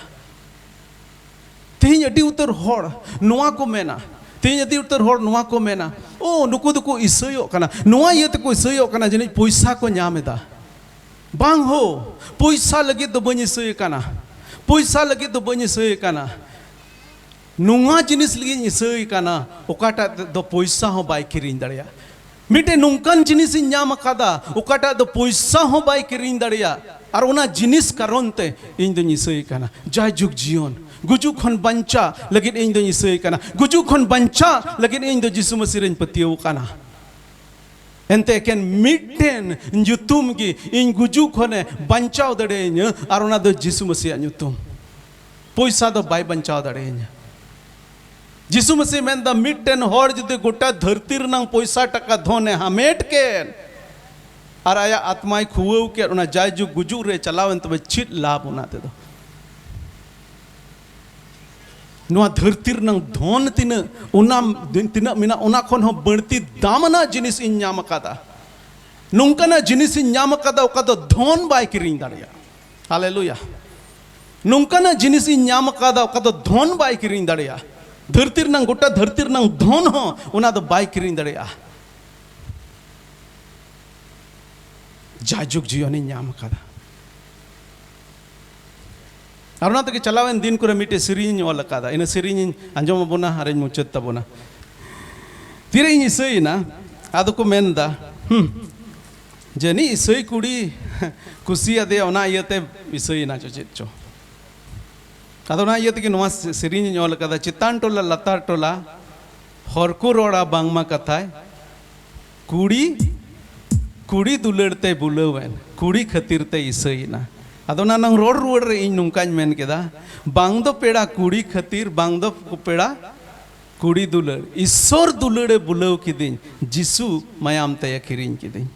ᱛᱮᱦᱮᱧ ᱟᱹᱰᱤ ᱩᱛᱟᱹᱨ ᱦᱚᱲ ᱱᱚᱣᱟ ᱠᱚ ᱢᱮᱱᱟ, ᱛᱮᱦᱮᱧ ᱟᱹᱰᱤ ᱩᱛᱟᱹᱨ ᱦᱚᱲ ᱱᱚᱣᱟ ᱠᱚ ᱢᱮᱱᱟ, ᱳ, ᱱᱩᱠᱩ ᱫᱚᱠᱚ ᱤᱥᱟᱹᱭᱚᱜ ᱠᱟᱱᱟ, ᱱᱚᱣᱟ ᱤᱭᱟᱹ ᱛᱮᱠᱚ ᱤᱥᱟᱹᱭᱚᱜ ᱠᱟᱱᱟ, ᱡᱟᱹᱱᱤᱡ ᱯᱚᱭᱥᱟ ᱠᱚ ᱧᱟᱢ ᱮᱫᱟ᱾ ᱵᱟᱝ ᱦᱳ, ᱯᱚᱭᱥᱟ ᱞᱟᱹᱜᱤᱫ ᱫᱚ ᱵᱟᱹᱧ ᱤᱥᱟᱹᱭ ᱠᱟᱱᱟ, ᱯᱚᱭᱥᱟ ᱞᱟᱹᱜᱤᱫ ᱫᱚ ᱵᱟᱹᱧ ᱤᱥᱟᱹᱭ ᱠᱟᱱᱟ᱾ ᱱᱚᱣᱟ ᱡᱤᱱᱤᱥ ᱞᱟᱹᱜᱤᱫ ᱤᱧ ᱤᱥᱟᱹᱭ ᱠᱟᱱᱟ, ᱚᱠᱟᱴᱟᱜ ᱫᱚ ᱯᱚᱭᱥᱟ ᱦᱚᱸ ᱵᱟᱭ ᱠᱤᱨᱤᱧ ᱫᱟᱲᱮᱭᱟᱜᱼᱟ᱾ ᱢᱤᱫᱴᱮᱱ ᱱᱚᱝᱠᱟᱱ ᱡᱤᱱᱤᱥ ᱤᱧ ᱧᱟᱢ ᱟᱠᱟᱫᱟ, ᱚᱠᱟᱴᱟᱜ ᱫᱚ ᱯᱚᱭᱥᱟ ᱦᱚᱸ ᱵᱟᱭ ᱠᱤᱨᱤᱧ ᱫᱟᱲᱮᱭᱟᱜ᱾ ᱟᱨ ᱚᱱᱟ ᱡᱤᱱᱤᱥ ᱠᱟᱨᱚᱱ ᱛᱮ ᱤᱧ ᱫᱚᱧ ᱤᱥᱟᱹᱭ ᱠᱟᱱᱟ᱾ ᱡᱟᱭᱡᱩᱜᱽ ᱡᱤᱭᱚᱱ, ᱜᱩᱡᱩᱜ ᱠᱷᱚᱱ ᱵᱟᱧᱪᱟᱜ ᱞᱟᱹᱜᱤᱫ ᱤᱧ ᱫᱚᱧ ᱤᱥᱟᱹᱭ ᱠᱟᱱᱟ᱾ ᱜᱩᱡᱩᱜ ᱠᱷᱚᱱ ᱵᱟᱧᱪᱟᱜ ᱞᱟᱹᱜᱤᱫ ᱤᱧ ᱫᱚ ᱡᱤᱥᱩ ᱢᱟᱹᱥᱤ ᱨᱮᱧ ᱯᱟᱹᱛᱭᱟᱹᱣ ᱠᱟᱱᱟ᱾ ᱮᱱᱛᱮ ᱮᱠᱮᱱ ᱢᱤᱫᱴᱮᱱ ᱧᱩᱛᱩᱢ ᱜᱮ ᱤᱧ ᱜᱩᱡᱩᱜ ᱠᱷᱚᱱᱮ ᱵᱟᱧᱪᱟᱣ ᱫᱟᱲᱮᱭᱟᱹᱧᱟᱹ, ᱟᱨ ᱚᱱᱟ ᱫᱚ ᱡᱤᱥᱩ ᱢᱟᱹᱥᱤᱭᱟᱜ ᱧᱩᱛᱩᱢ᱾ ᱯᱚᱭᱥᱟ ᱫᱚ ᱵᱟᱭ ᱵᱟᱧᱪᱟᱣ ᱫᱟᱲᱮᱭᱟᱹᱧᱟᱹ᱾ ᱡᱤᱥᱩ ᱢᱟᱹᱥᱤ ᱢᱮᱱᱫᱟ, ᱢᱤᱫᱴᱮᱱ ᱦᱚᱲ ᱡᱩᱫᱤ ᱜᱚᱴᱟ ᱫᱷᱟᱹᱨᱛᱤ ᱨᱮᱱᱟᱝ ᱯᱚᱭᱥᱟ ᱴᱟᱠᱟ ᱫᱷᱚᱱᱮ ᱦᱟᱢᱮᱴ ᱠᱮᱫ ᱟᱨ ᱟᱭᱟᱜ ᱟᱛᱢᱟᱭ ᱠᱷᱩᱣᱟᱹᱣ ᱠᱮᱫ, ᱚᱱᱟ ᱡᱟᱭᱡᱩᱜᱽ ᱜᱩᱡᱩᱜ ᱨᱮ ᱪᱟᱞᱟᱣᱮᱱ, ᱛᱚᱵᱮ ᱪᱮᱫ ᱞᱟᱵᱷ ᱚᱱᱟ ᱛᱮᱫᱚ? ᱱᱚᱣᱟ ᱫᱷᱟᱹᱨᱛᱤ ᱨᱮᱱᱟᱝ ᱫᱷᱚᱱ ᱛᱤᱱᱟᱹᱜ, ᱚᱱᱟ ᱛᱤᱱᱟᱹᱜ ᱢᱮᱱᱟᱜ, ᱚᱱᱟ ᱠᱷᱚᱱ ᱦᱚᱸ ᱵᱟᱹᱲᱛᱤ ᱫᱟᱢ ᱟᱱᱟᱜ ᱡᱤᱱᱤᱥ ᱤᱧ ᱧᱟᱢ ᱟᱠᱟᱫᱟ᱾ ᱱᱚᱝᱠᱟᱱᱟᱜ ᱡᱤᱱᱤᱥ ᱤᱧ ᱧᱟᱢ ᱟᱠᱟᱫᱟ, ᱚᱠᱟ ᱫᱚ ᱫᱷᱚᱱ ᱵᱟᱭ ᱠᱤᱨᱤᱧ ᱫᱟᱲᱮᱭᱟᱜᱼᱟ᱾ ᱦᱟᱞᱮᱞᱩᱭᱟ᱾ ᱱᱚᱝᱠᱟᱱᱟᱜ ᱡᱤᱱᱤᱥ ᱤᱧ ᱧᱟᱢ ᱟᱠᱟᱫᱟ, ᱚᱠᱟ ᱫᱚ ᱫᱷᱚᱱ ᱵᱟᱭ ᱠᱤᱨᱤᱧ ᱫᱟᱲᱮᱭᱟᱜᱼᱟ᱾ ᱫᱷᱟᱹᱨᱛᱤ ᱨᱮᱱᱟᱝ, ᱜᱚᱴᱟ ᱫᱷᱟᱹᱨᱛᱤ ᱨᱮᱱᱟᱝ ᱫᱷᱚᱱ ᱦᱚᱸ ᱚᱱᱟ ᱫᱚ ᱵᱟᱭ ᱠᱤᱨᱤᱧ ᱫᱟᱲᱮᱭᱟᱜᱼᱟ᱾ ᱡᱟᱭᱡᱩᱜᱽ ᱡᱤᱭᱚᱱᱤᱧ ᱧᱟᱢ ᱟᱠᱟᱫᱟ᱾ ᱟᱨ ᱚᱱᱟ ᱛᱮᱜᱮ ᱪᱟᱞᱟᱣᱮᱱ ᱫᱤᱱ ᱠᱚᱨᱮ ᱢᱤᱫᱴᱮᱡ ᱥᱮᱨᱮᱧ ᱤᱧ ᱚᱞ ᱟᱠᱟᱫᱟ᱾ ᱤᱱᱟᱹ ᱥᱮᱨᱮᱧ ᱤᱧ ᱟᱸᱡᱚᱢ ᱟᱵᱚᱱᱟ ᱟᱨᱤᱧ ᱢᱩᱪᱟᱹᱫ ᱛᱟᱵᱚᱱᱟ᱾ ᱛᱤᱨᱮᱧ ᱤᱥᱟᱹᱭᱮᱱᱟ, ᱟᱫᱚ ᱠᱚ ᱢᱮᱱᱫᱟ, ᱦᱩᱸ, ᱡᱟᱹᱱᱤᱡ ᱤᱥᱟᱹᱭ ᱠᱩᱲᱤ ᱠᱩᱥᱤᱭᱟᱫᱮᱭᱟ, ᱚᱱᱟ ᱤᱭᱟᱹᱛᱮ ᱤᱥᱟᱹᱭᱮᱱᱟ ᱪᱚ ᱪᱮᱫ ᱪᱚ᱾ ᱟᱫᱚ ᱚᱱᱟ ᱤᱭᱟᱹ ᱛᱮᱜᱮ ᱱᱚᱣᱟ ᱥᱮ-, ᱥᱮᱨᱮᱧ ᱤᱧ ᱚᱞ ᱟᱠᱟᱫᱟ, ᱪᱮᱛᱟᱱ ᱴᱚᱞᱟ ᱞᱟᱛᱟᱨ ᱴᱚᱞᱟ ᱦᱚᱲ ᱠᱚ ᱨᱚᱲᱟ ᱵᱟᱝᱢᱟ ᱠᱟᱛᱷᱟᱭ, ᱠᱩᱲᱤ, ᱠᱩᱲᱤ ᱫᱩᱞᱟᱹᱲ ᱛᱮ ᱵᱩᱞᱟᱹᱣᱮᱱ, ᱠᱩᱲᱤ ᱠᱷᱟᱹᱛᱤᱨ ᱛᱮ ᱤᱥᱟᱹᱭᱮᱱᱟ᱾ ᱟᱫᱚ ᱚᱱᱟ ᱱᱟᱝ ᱨᱚᱲ ᱨᱩᱣᱟᱹᱲ ᱨᱮ ᱤᱧ ᱱᱚᱝᱠᱟᱧ ᱢᱮᱱ ᱠᱮᱫᱟ, ᱵᱟᱝ ᱫᱚ ᱯᱮᱲᱟ ᱠᱩᱲᱤ ᱠᱷᱟᱹᱛᱤᱨ, ᱵᱟᱝ ᱫᱚ ᱯᱮᱲᱟ ᱠᱩᱲᱤ ᱫᱩᱞᱟᱹᱲ, ᱤᱥᱥᱚᱨ ᱫᱩᱞᱟᱹᱲᱮ ᱵᱩᱞᱟᱹᱣ ᱠᱤᱫᱤᱧ, ᱡᱤᱥᱩ ᱢᱟᱭᱟᱢ ᱛᱮᱭ ᱠᱤᱨᱤᱧ ᱠᱤᱫᱤᱧ᱾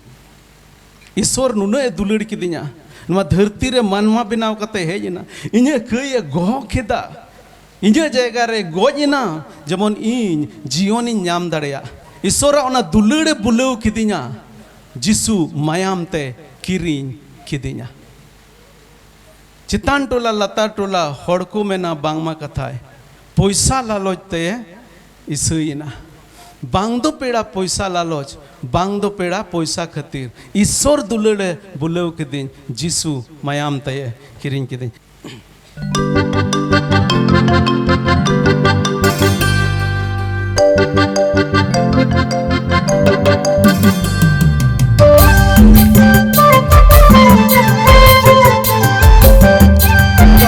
ᱤᱥᱥᱚᱨ ᱱᱩᱱᱟᱹᱜ ᱮ ᱫᱩᱞᱟᱹᱲ ᱠᱤᱫᱤᱧᱟ, ᱱᱚᱣᱟ ᱫᱷᱟᱹᱨᱛᱤ ᱨᱮ ᱢᱟᱱᱣᱟ ᱵᱮᱱᱟᱣ ᱠᱟᱛᱮ ᱦᱮᱡ ᱮᱱᱟ, ᱤᱧᱟᱹᱜ ᱠᱟᱹᱭ ᱮ ᱜᱚᱦᱚ ᱠᱮᱫᱟ, ᱤᱧᱟᱹᱜ ᱡᱟᱭᱜᱟ ᱨᱮ ᱜᱚᱡ ᱮᱱᱟ, ᱡᱮᱢᱚᱱ ᱤᱧ ᱡᱤᱭᱚᱱᱤᱧ ᱧᱟᱢ ᱫᱟᱲᱮᱭᱟᱜ᱾ ᱤᱥᱥᱚᱨᱟᱜ ᱚᱱᱟ ᱫᱩᱞᱟᱹᱲ ᱮ ᱵᱩᱞᱟᱹᱣ ᱠᱤᱫᱤᱧᱟ, ᱡᱤᱥᱩ ᱢᱟᱭᱟᱢ ᱛᱮ ᱠᱤᱨᱤᱧ ᱠᱤᱫᱤᱧᱟ᱾ ᱪᱮᱛᱟᱱ ᱴᱚᱞᱟ ᱞᱟᱛᱟᱨ ᱴᱚᱞᱟ ᱦᱚᱲ ᱠᱚ ᱢᱮᱱᱟ ᱵᱟᱝᱢᱟ ᱠᱟᱛᱷᱟᱭ, ᱯᱚᱭᱥᱟ ᱞᱟᱞᱚᱪ ᱛᱮ ᱤᱥᱟᱹᱭᱮᱱᱟ᱾ ᱵᱟᱝ ᱫᱚ ᱯᱮᱲᱟ ᱯᱚᱭᱥᱟ ᱞᱟᱞᱚᱪ, ᱵᱟᱝ ᱫᱚ ᱯᱮᱲᱟ ᱯᱚᱭᱥᱟ ᱠᱷᱟᱹᱛᱤᱨ, ᱤᱥᱥᱚᱨ ᱫᱩᱞᱟᱹᱲᱮ ᱵᱩᱞᱟᱹᱣ ᱠᱤᱫᱤᱧ, ᱡᱤᱥᱩ ᱢᱟᱭᱟᱢ ᱛᱮᱭᱮ ᱠᱤᱨᱤᱧ ᱠᱤᱫᱤᱧ᱾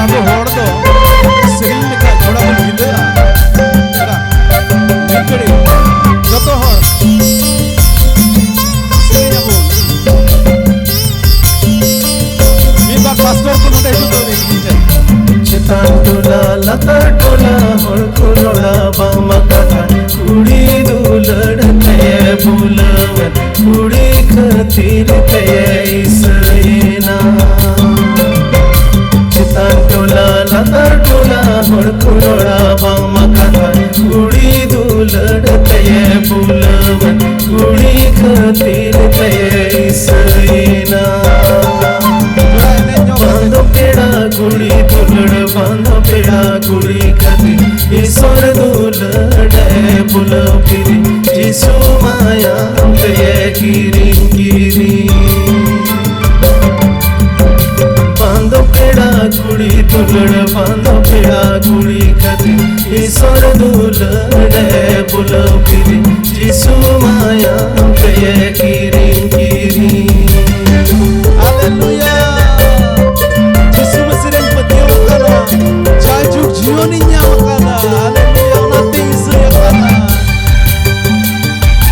ᱟᱵᱚ ᱦᱚᱲ ᱫᱚ ᱥᱮᱨᱮᱧ ᱞᱮᱠᱷᱟᱱ ᱛᱷᱚᱲᱟ ᱵᱚᱱ ᱦᱤᱞᱟᱹᱜᱼᱟ᱾ ᱪᱮᱫᱟᱜ? ᱢᱤᱫ ᱜᱷᱟᱹᱲᱤ ᱡᱚᱛᱚ ᱦᱚᱲ ᱥᱮᱨᱮᱧ ᱟᱵᱚᱱ᱾ ᱢᱤᱫ ᱵᱟᱨ ᱯᱟᱥᱴᱚᱨ ᱠᱚ ᱱᱚᱰᱮ ᱦᱤᱡᱩᱜ ᱛᱟᱵᱚᱱ ᱢᱤᱫ ᱴᱷᱮᱱ᱾ ᱪᱮᱛᱟᱱ ᱴᱚᱞᱟ ᱞᱟᱛᱟᱨ ᱴᱚᱞᱟ ᱦᱚᱲ ᱠᱚ ᱨᱚᱲᱟ ᱵᱟᱝᱢᱟ ᱠᱟᱛᱷᱟ, ᱠᱩᱲᱤ ᱫᱩᱞᱟᱹᱲ ᱛᱮ ᱵᱩᱞᱟᱹᱣᱮᱱ, ᱠᱩᱲᱤ ᱠᱷᱟᱹᱛᱤᱨ ᱛᱮ ᱤᱥᱟᱹᱭᱮᱱᱟ᱾ ᱪᱮᱛᱟᱱ ᱴᱚᱞᱟ ᱞᱟᱛᱟᱨ ᱴᱚᱞᱟ ᱦᱚᱲ ᱠᱚ ᱨᱚᱲᱟ ᱵᱟᱝᱢᱟ ᱠᱟᱛᱷᱟ, ᱠᱩᱲᱤ ᱫᱩᱞᱟᱹᱲ ᱛᱮ ᱵᱩᱞᱟᱹᱣᱮᱱ, ᱠᱩᱲᱤ ᱠᱷᱟᱹᱛᱤᱨ ᱛᱮ ᱤᱥᱟᱹᱭᱮᱱᱟ᱾ ᱵᱟᱝ ᱫᱚ ᱯᱮᱲᱟ ᱠᱩᱲᱤ ᱫᱩᱞᱟᱹᱲ, ᱵᱟᱝ ᱫᱚ ᱯᱮᱲᱟ ᱠᱩᱲᱤ ᱠᱷᱟᱹᱛᱤᱨ ᱤᱥᱚᱨ ᱫᱩᱞᱟᱹᱲ ᱮ ᱵᱩᱞᱟᱹᱣ ᱠᱤᱨᱤᱧ, ᱡᱤᱥᱩ ᱢᱟᱭᱟᱢ ᱛᱮ ᱠᱤᱨᱤᱧ ᱠᱤᱨᱤᱧ᱾ ᱵᱟᱝ ᱫᱚ ᱯᱮᱲᱟ ᱠᱩᱲᱤ ᱫᱩᱞᱟᱹᱲ, ᱵᱟᱝ ᱫᱚ ᱯᱮᱲᱟ ᱠᱩᱲᱤ ᱠᱷᱟᱹᱛᱤᱨ ᱤᱥᱚᱨ ᱫᱩᱞᱟᱹᱲ ᱮ ᱵᱩᱞᱟᱹᱣ ᱠᱤᱨᱤᱧ, ᱡᱤᱥᱩ ᱢᱟᱭᱟᱢ ᱛᱮ ᱠᱤᱨᱤᱧ ᱠᱤᱨᱤᱧ᱾ ᱦᱟᱞᱮᱞᱩᱭᱟ᱾ ᱡᱤᱥᱩ ᱢᱟᱹᱥᱤ ᱨᱮᱧ ᱯᱟᱹᱛᱭᱟᱹᱣ ᱟᱠᱟᱱᱟ, ᱡᱟᱭᱡᱩᱜᱽ ᱡᱤᱭᱚᱱᱤᱧ ᱧᱟᱢ ᱟᱠᱟᱫᱟ᱾ ᱦᱟᱞᱮᱞᱩᱭᱟ, ᱚᱱᱟᱛᱮᱧ ᱤᱥᱟᱹᱭ ᱟᱠᱟᱱᱟ᱾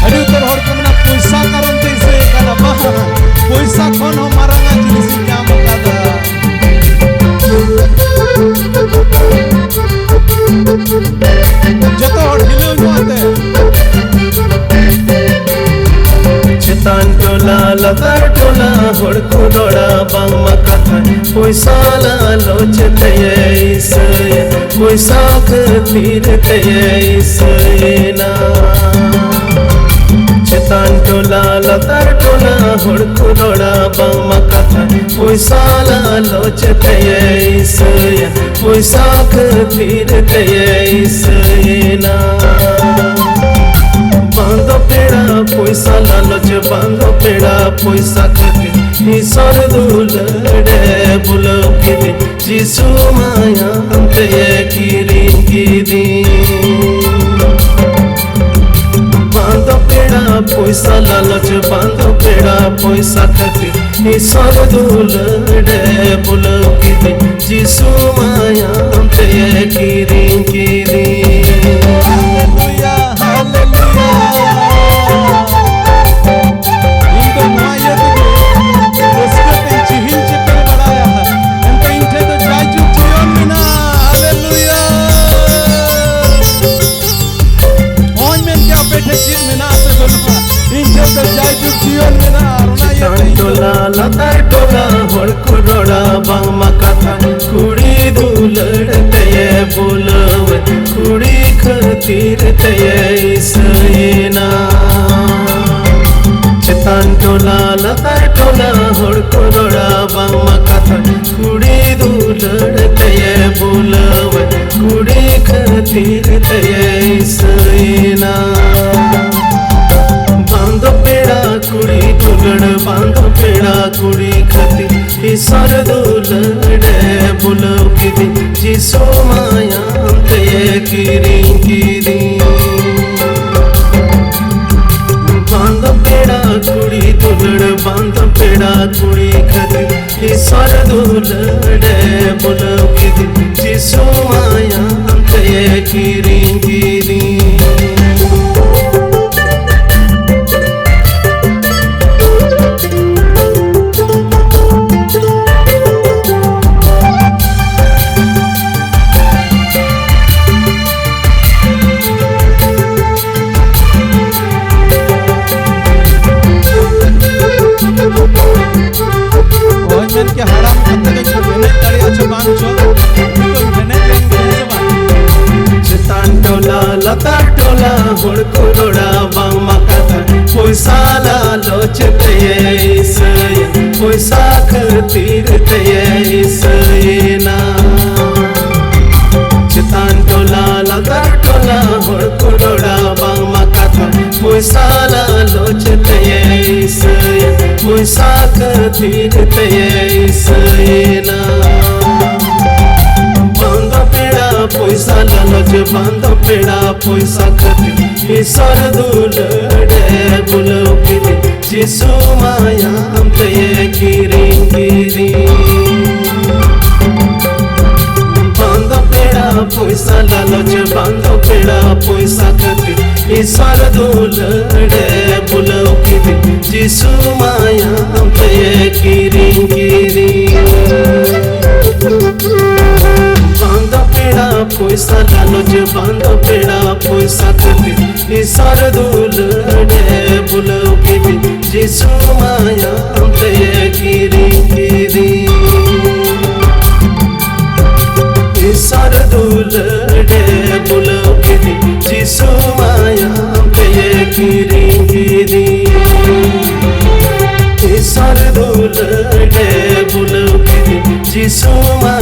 ᱟᱹᱰᱤ ᱩᱛᱟᱹᱨ ᱦᱚᱲ ᱠᱚ ᱢᱮᱱᱟ, "ᱯᱚᱭᱥᱟ ᱠᱟᱨᱚᱱ ᱛᱮ ᱤᱥᱟᱹᱭ ᱟᱠᱟᱱᱟ?" ᱵᱟᱝ, ᱯᱚᱭᱥᱟ ᱠᱷᱚᱱ ᱦᱚᱸ ᱢᱟᱨᱟᱝ ᱟᱜ ᱡᱤᱱᱤᱥᱤᱧ ᱧᱟᱢ ᱟᱠᱟᱫᱟ᱾ ᱡᱚᱛᱚ ᱦᱚᱲ ᱦᱤᱞᱟᱹᱣ ᱧᱚᱜ ᱟᱛᱮ᱾ ᱪᱮᱛᱟᱱ ᱴᱚᱞᱟ ᱞᱟᱛᱟᱨ ᱴᱚᱞᱟ ᱦᱚᱲ ᱠᱚ ᱨᱚᱲᱟ ᱵᱟᱝᱢᱟ ᱠᱟᱛᱷᱟ, ᱯᱚᱭᱥᱟ ᱞᱟᱞᱚᱪ ᱛᱮᱭᱮ ᱤᱥᱟᱹᱭᱟ, ᱯᱚᱭᱥᱟ ᱠᱷᱟᱹᱛᱤᱨ ᱛᱮᱭᱮ ᱤᱥᱟᱹᱭᱮᱱᱟ᱾ ᱪᱮᱛᱟᱱ ᱴᱚᱞᱟ ᱞᱟᱛᱟᱨ ᱴᱚᱞᱟ ᱦᱚᱲ ᱠᱚ ᱨᱚᱲᱟ ᱵᱟᱝᱢᱟ ᱠᱟᱛᱷᱟ, ᱯᱚᱭᱥᱟ ᱞᱟᱞᱚᱪ ᱛᱮᱭᱮ ᱤᱥᱟᱹᱭᱟ, ᱯᱚᱭᱥᱟ ᱠᱷᱟᱹᱛᱤᱨ ᱛᱮᱭᱮ ᱤᱥᱟᱹᱭᱮᱱᱟ᱾ ᱯᱚᱭᱥᱟ ᱞᱟᱞᱚᱪ ᱵᱟᱝ ᱫᱚ ᱯᱮᱲᱟ ᱯᱚᱭᱥᱟ ᱠᱷᱟᱹᱛᱤᱨ ᱤᱥᱚᱨ ᱫᱩᱞᱟᱹᱲ ᱮ ᱵᱩᱞᱟᱹᱣ ᱠᱤᱫᱤᱧ, ᱡᱤᱥᱩ ᱢᱟᱭᱟᱢ ᱛᱮ ᱠᱤᱨᱤᱧ ᱠᱤᱫᱤᱧ᱾ ᱵᱟᱝ ᱫᱚ ᱯᱮᱲᱟ ᱯᱚᱭᱥᱟ ᱞᱟᱞᱚᱪ, ᱵᱟᱝ ᱫᱚ ᱯᱮᱲᱟ ᱯᱚᱭᱥᱟ ᱠᱷᱟᱹᱛᱤᱨ ᱤᱥᱚᱨ ᱫᱩᱞᱟᱹᱲ ᱮ ᱵᱩᱞᱟᱹᱣ ᱠᱤᱫᱤᱧ, ᱡᱤᱥᱩ ᱢᱟᱭᱟᱢ ᱛᱮ ᱠᱤᱨᱤᱧ ᱠᱤᱫᱤᱧ᱾ ᱦᱟᱞᱮᱞᱩᱭᱟ, ᱦᱟᱞᱮᱞᱩᱭᱟ᱾ ᱤᱧ ᱫᱚ ᱱᱚᱣᱟ ᱤᱭᱟᱹ ᱛᱮᱜᱮ ᱨᱟᱹᱥᱠᱟᱹ ᱛᱮ ᱡᱤᱣᱤᱧ ᱪᱮᱯᱮᱞ ᱵᱟᱲᱟᱭᱟ᱾ ᱮᱱᱛᱮ ᱤᱧ ᱴᱷᱮᱱ ᱫᱚ ᱡᱟᱭᱡᱩᱜᱽ ᱡᱤᱭᱚᱱ ᱢᱮᱱᱟᱜᱼᱟ᱾ ᱦᱟᱞᱮᱞᱩᱭᱟ᱾ ᱦᱳᱭ, ᱢᱮᱱ ᱠᱮᱫ ᱟᱯᱮ ᱴᱷᱮᱱ ᱪᱮᱫ ᱢᱮᱱᱟᱜᱼᱟ ᱥᱮ ᱵᱟᱹᱱᱩᱜᱼᱟ? ᱤᱧ ᱴᱷᱮᱱ ᱫᱚ ᱡᱟᱭᱡᱩᱜᱽ ᱡᱤᱭᱚᱱ ᱢᱮᱱᱟᱜᱼᱟ, ᱟᱨ ᱚᱱᱟ ᱤᱭᱟᱹᱛᱮ ᱪᱮᱛᱟᱱ ᱤᱧ ᱫᱚ ᱴᱚᱞᱟ ᱞᱟᱛᱟᱨ ᱴᱚᱞᱟ ᱦᱚᱲ ᱠᱚ ᱨᱚᱲᱟ ᱵᱟᱝᱢᱟ ᱠᱟᱛᱷᱟ ᱠᱩᱲᱤ ᱫᱩᱞᱟᱹᱲ ᱛᱮᱭᱮ ᱵᱩᱞᱟᱹᱣ, ᱠᱩᱲᱤ ᱠᱷᱟᱹᱛᱤᱨ ᱛᱮᱭᱮ ᱤᱥᱟᱹᱭᱮᱱᱟ᱾ ᱪᱮᱛᱟᱱ ᱴᱚᱞᱟ ᱞᱟᱛᱟᱨ ᱴᱚᱞᱟ ᱦᱚᱲ ᱠᱚ ᱨᱚᱲᱟ ᱵᱟᱝᱢᱟ ᱠᱟᱛᱷᱟ ᱠᱩᱲᱤ ᱫᱩᱞᱟᱹᱲ ᱛᱮᱭᱮ ᱵᱩᱞᱟᱹᱣ, ᱠᱩᱲᱤ ᱠᱷᱟᱹᱛᱤᱨ ᱛᱮᱭᱮ ᱤᱥᱟᱹᱭᱮᱱᱟ᱾ ᱵᱟᱝ ᱫᱚ ᱯᱮᱲᱟ ᱠᱩᱲᱤ ᱫᱩᱞᱟᱹᱲ, ᱵᱟᱝ ᱫᱚ ᱯᱮᱲᱟ ᱠᱩᱲᱤ ᱠᱷᱟᱹᱛᱤᱨ ᱤᱥᱚᱨ ᱫᱩᱞᱟᱹᱲ ᱮ ᱵᱩᱞᱟᱹᱣ ᱠᱤᱫᱤᱧ, ᱡᱤᱥᱩ ᱢᱟᱭᱟᱢ ᱛᱮᱭᱮ ᱠᱤᱨᱤᱧ ᱠᱤᱫᱤᱧ᱾ ᱵᱟᱝ ᱫᱚ ᱯᱮᱲᱟ ᱠᱩᱲᱤ ᱫᱩᱞᱟᱹᱲ, ᱵᱟᱝ ᱫᱚ ᱯᱮᱲᱟ ᱠᱩᱲᱤ ᱠᱷᱟᱹᱛᱤᱨ ᱤᱥᱚᱨ ᱫᱩᱞᱟᱹᱲ ᱮ ᱵᱩᱞᱟᱹᱣ ᱠᱤᱫᱤᱧ, ᱡᱤᱥᱩ ᱢᱟᱭᱟᱢ ᱛᱮᱭᱮ ᱠᱤᱨᱤᱧ ᱠᱤᱫᱤᱧ᱾ ᱦᱳᱭ, ᱢᱮᱱ ᱠᱮ ᱦᱟᱲᱟᱢ ᱠᱟᱛᱮ ᱫᱚ ᱠᱚ ᱮᱱᱮᱡ ᱫᱟᱲᱮᱭᱟᱜᱼᱟ ᱪᱚ ᱵᱟᱝ ᱪᱚ, ᱱᱤᱛᱚᱜ ᱮᱱᱮᱡ ᱞᱮᱱ ᱜᱮ ᱦᱮᱸ ᱥᱮ ᱵᱟᱝ? ᱪᱮᱛᱟᱱ ᱴᱚᱞᱟ ᱞᱟᱛᱟᱨ ᱴᱚᱞᱟ ᱦᱚᱲ ᱠᱚ ᱨᱚᱲᱟ ᱵᱟᱝᱢᱟ ᱠᱟᱛᱷᱟ ᱯᱚᱭᱥᱟ ᱞᱟᱞᱚᱪ ᱛᱮ ᱤᱥᱟᱹᱭ, ᱯᱚᱭᱥᱟ ᱠᱷᱟᱹᱛᱤᱨ ᱛᱮ ᱤᱥᱟᱹᱭᱮᱱᱟ᱾ ᱪᱮᱛᱟᱱ ᱴᱚᱞᱟ ᱞᱟᱛᱟᱨ ᱴᱚᱞᱟ ᱦᱚᱲ ᱠᱚ ᱨᱚᱲᱟ ᱵᱟᱝᱢᱟ ᱠᱟᱛᱷᱟ ᱯᱚᱭᱥᱟ ᱞᱟ ᱥᱟ ᱠᱷᱟᱹᱛᱤᱨ ᱛᱮᱭᱮ ᱤᱥᱟᱹᱭᱮᱱᱟ᱾ ᱵᱟᱝ ᱫᱚ ᱯᱮᱲᱟ ᱯᱚᱭᱥᱟ ᱞᱟᱞᱚᱪ, ᱵᱟᱝ ᱫᱚ ᱯᱮᱲᱟ ᱯᱚᱭᱥᱟ ᱠᱷᱟᱹᱛᱤᱨ ᱤᱥᱚᱨ ᱫᱩᱞᱟᱹᱲᱮ ᱵᱩᱞᱟᱹᱣ ᱠᱤᱫᱤᱧ, ᱡᱤᱥᱩ ᱢᱟᱭᱟᱢ ᱛᱮᱭᱮ ᱠᱤᱨᱤᱧ ᱠᱤᱫᱤᱧ᱾ ᱵᱟᱝ ᱫᱚ ᱯᱮᱲᱟ ᱯᱚᱭᱥᱟ ᱞᱟᱞᱚᱪ, ᱵᱟᱝ ᱫᱚ ᱯᱮᱲᱟ ᱯᱚᱭᱥᱟ ᱠᱷᱟᱹᱛᱤᱨ ᱤᱥᱚᱨ ᱫᱩᱞᱟᱹᱲᱮ ᱵᱩᱞᱟᱹᱣ ᱠᱤᱫᱤᱧ, ᱡᱤᱥᱩ ᱢᱟᱭᱟᱢ ᱛᱮᱭᱮ ᱠᱤᱨᱤᱧ ᱠᱤᱫᱤᱧ᱾ ᱵᱟᱝ ᱫᱚ ᱯᱮᱲᱟ ᱯᱚᱭᱥᱟ ᱞᱟᱞᱚᱪ, ᱵᱟᱝ ᱫᱚ ᱯᱮᱲᱟ ᱯᱚᱭᱥᱟ ᱠᱷᱟᱹᱛᱤᱨ ᱤᱥᱚᱨ ᱫᱩᱞᱟᱹᱲᱮ ᱵᱩᱞᱟᱹᱣ ᱠᱤᱫᱤᱧ, ᱡᱤᱥᱩ ᱢᱟᱭᱟᱢ ᱛᱮᱭᱮ ᱠᱤᱨᱤᱧ ᱠᱤᱫᱤᱧ᱾ ᱤᱥᱚᱨ ᱫᱩᱞᱟᱹᱲᱮ ᱵᱩᱞᱟᱹᱣ ᱠᱤᱫᱤᱧ, ᱡᱤᱥᱩ ᱢᱟᱭᱟᱢ ᱛᱮᱭᱮ ᱠᱤᱨᱤᱧ ᱠᱤᱫᱤᱧ᱾ ᱤᱥᱚᱨ ᱫᱩᱞᱟᱹᱲᱮ ᱵᱩᱞᱟᱹᱣ ᱠᱤᱫᱤᱧ, ᱡᱤᱥᱩ ᱢᱟ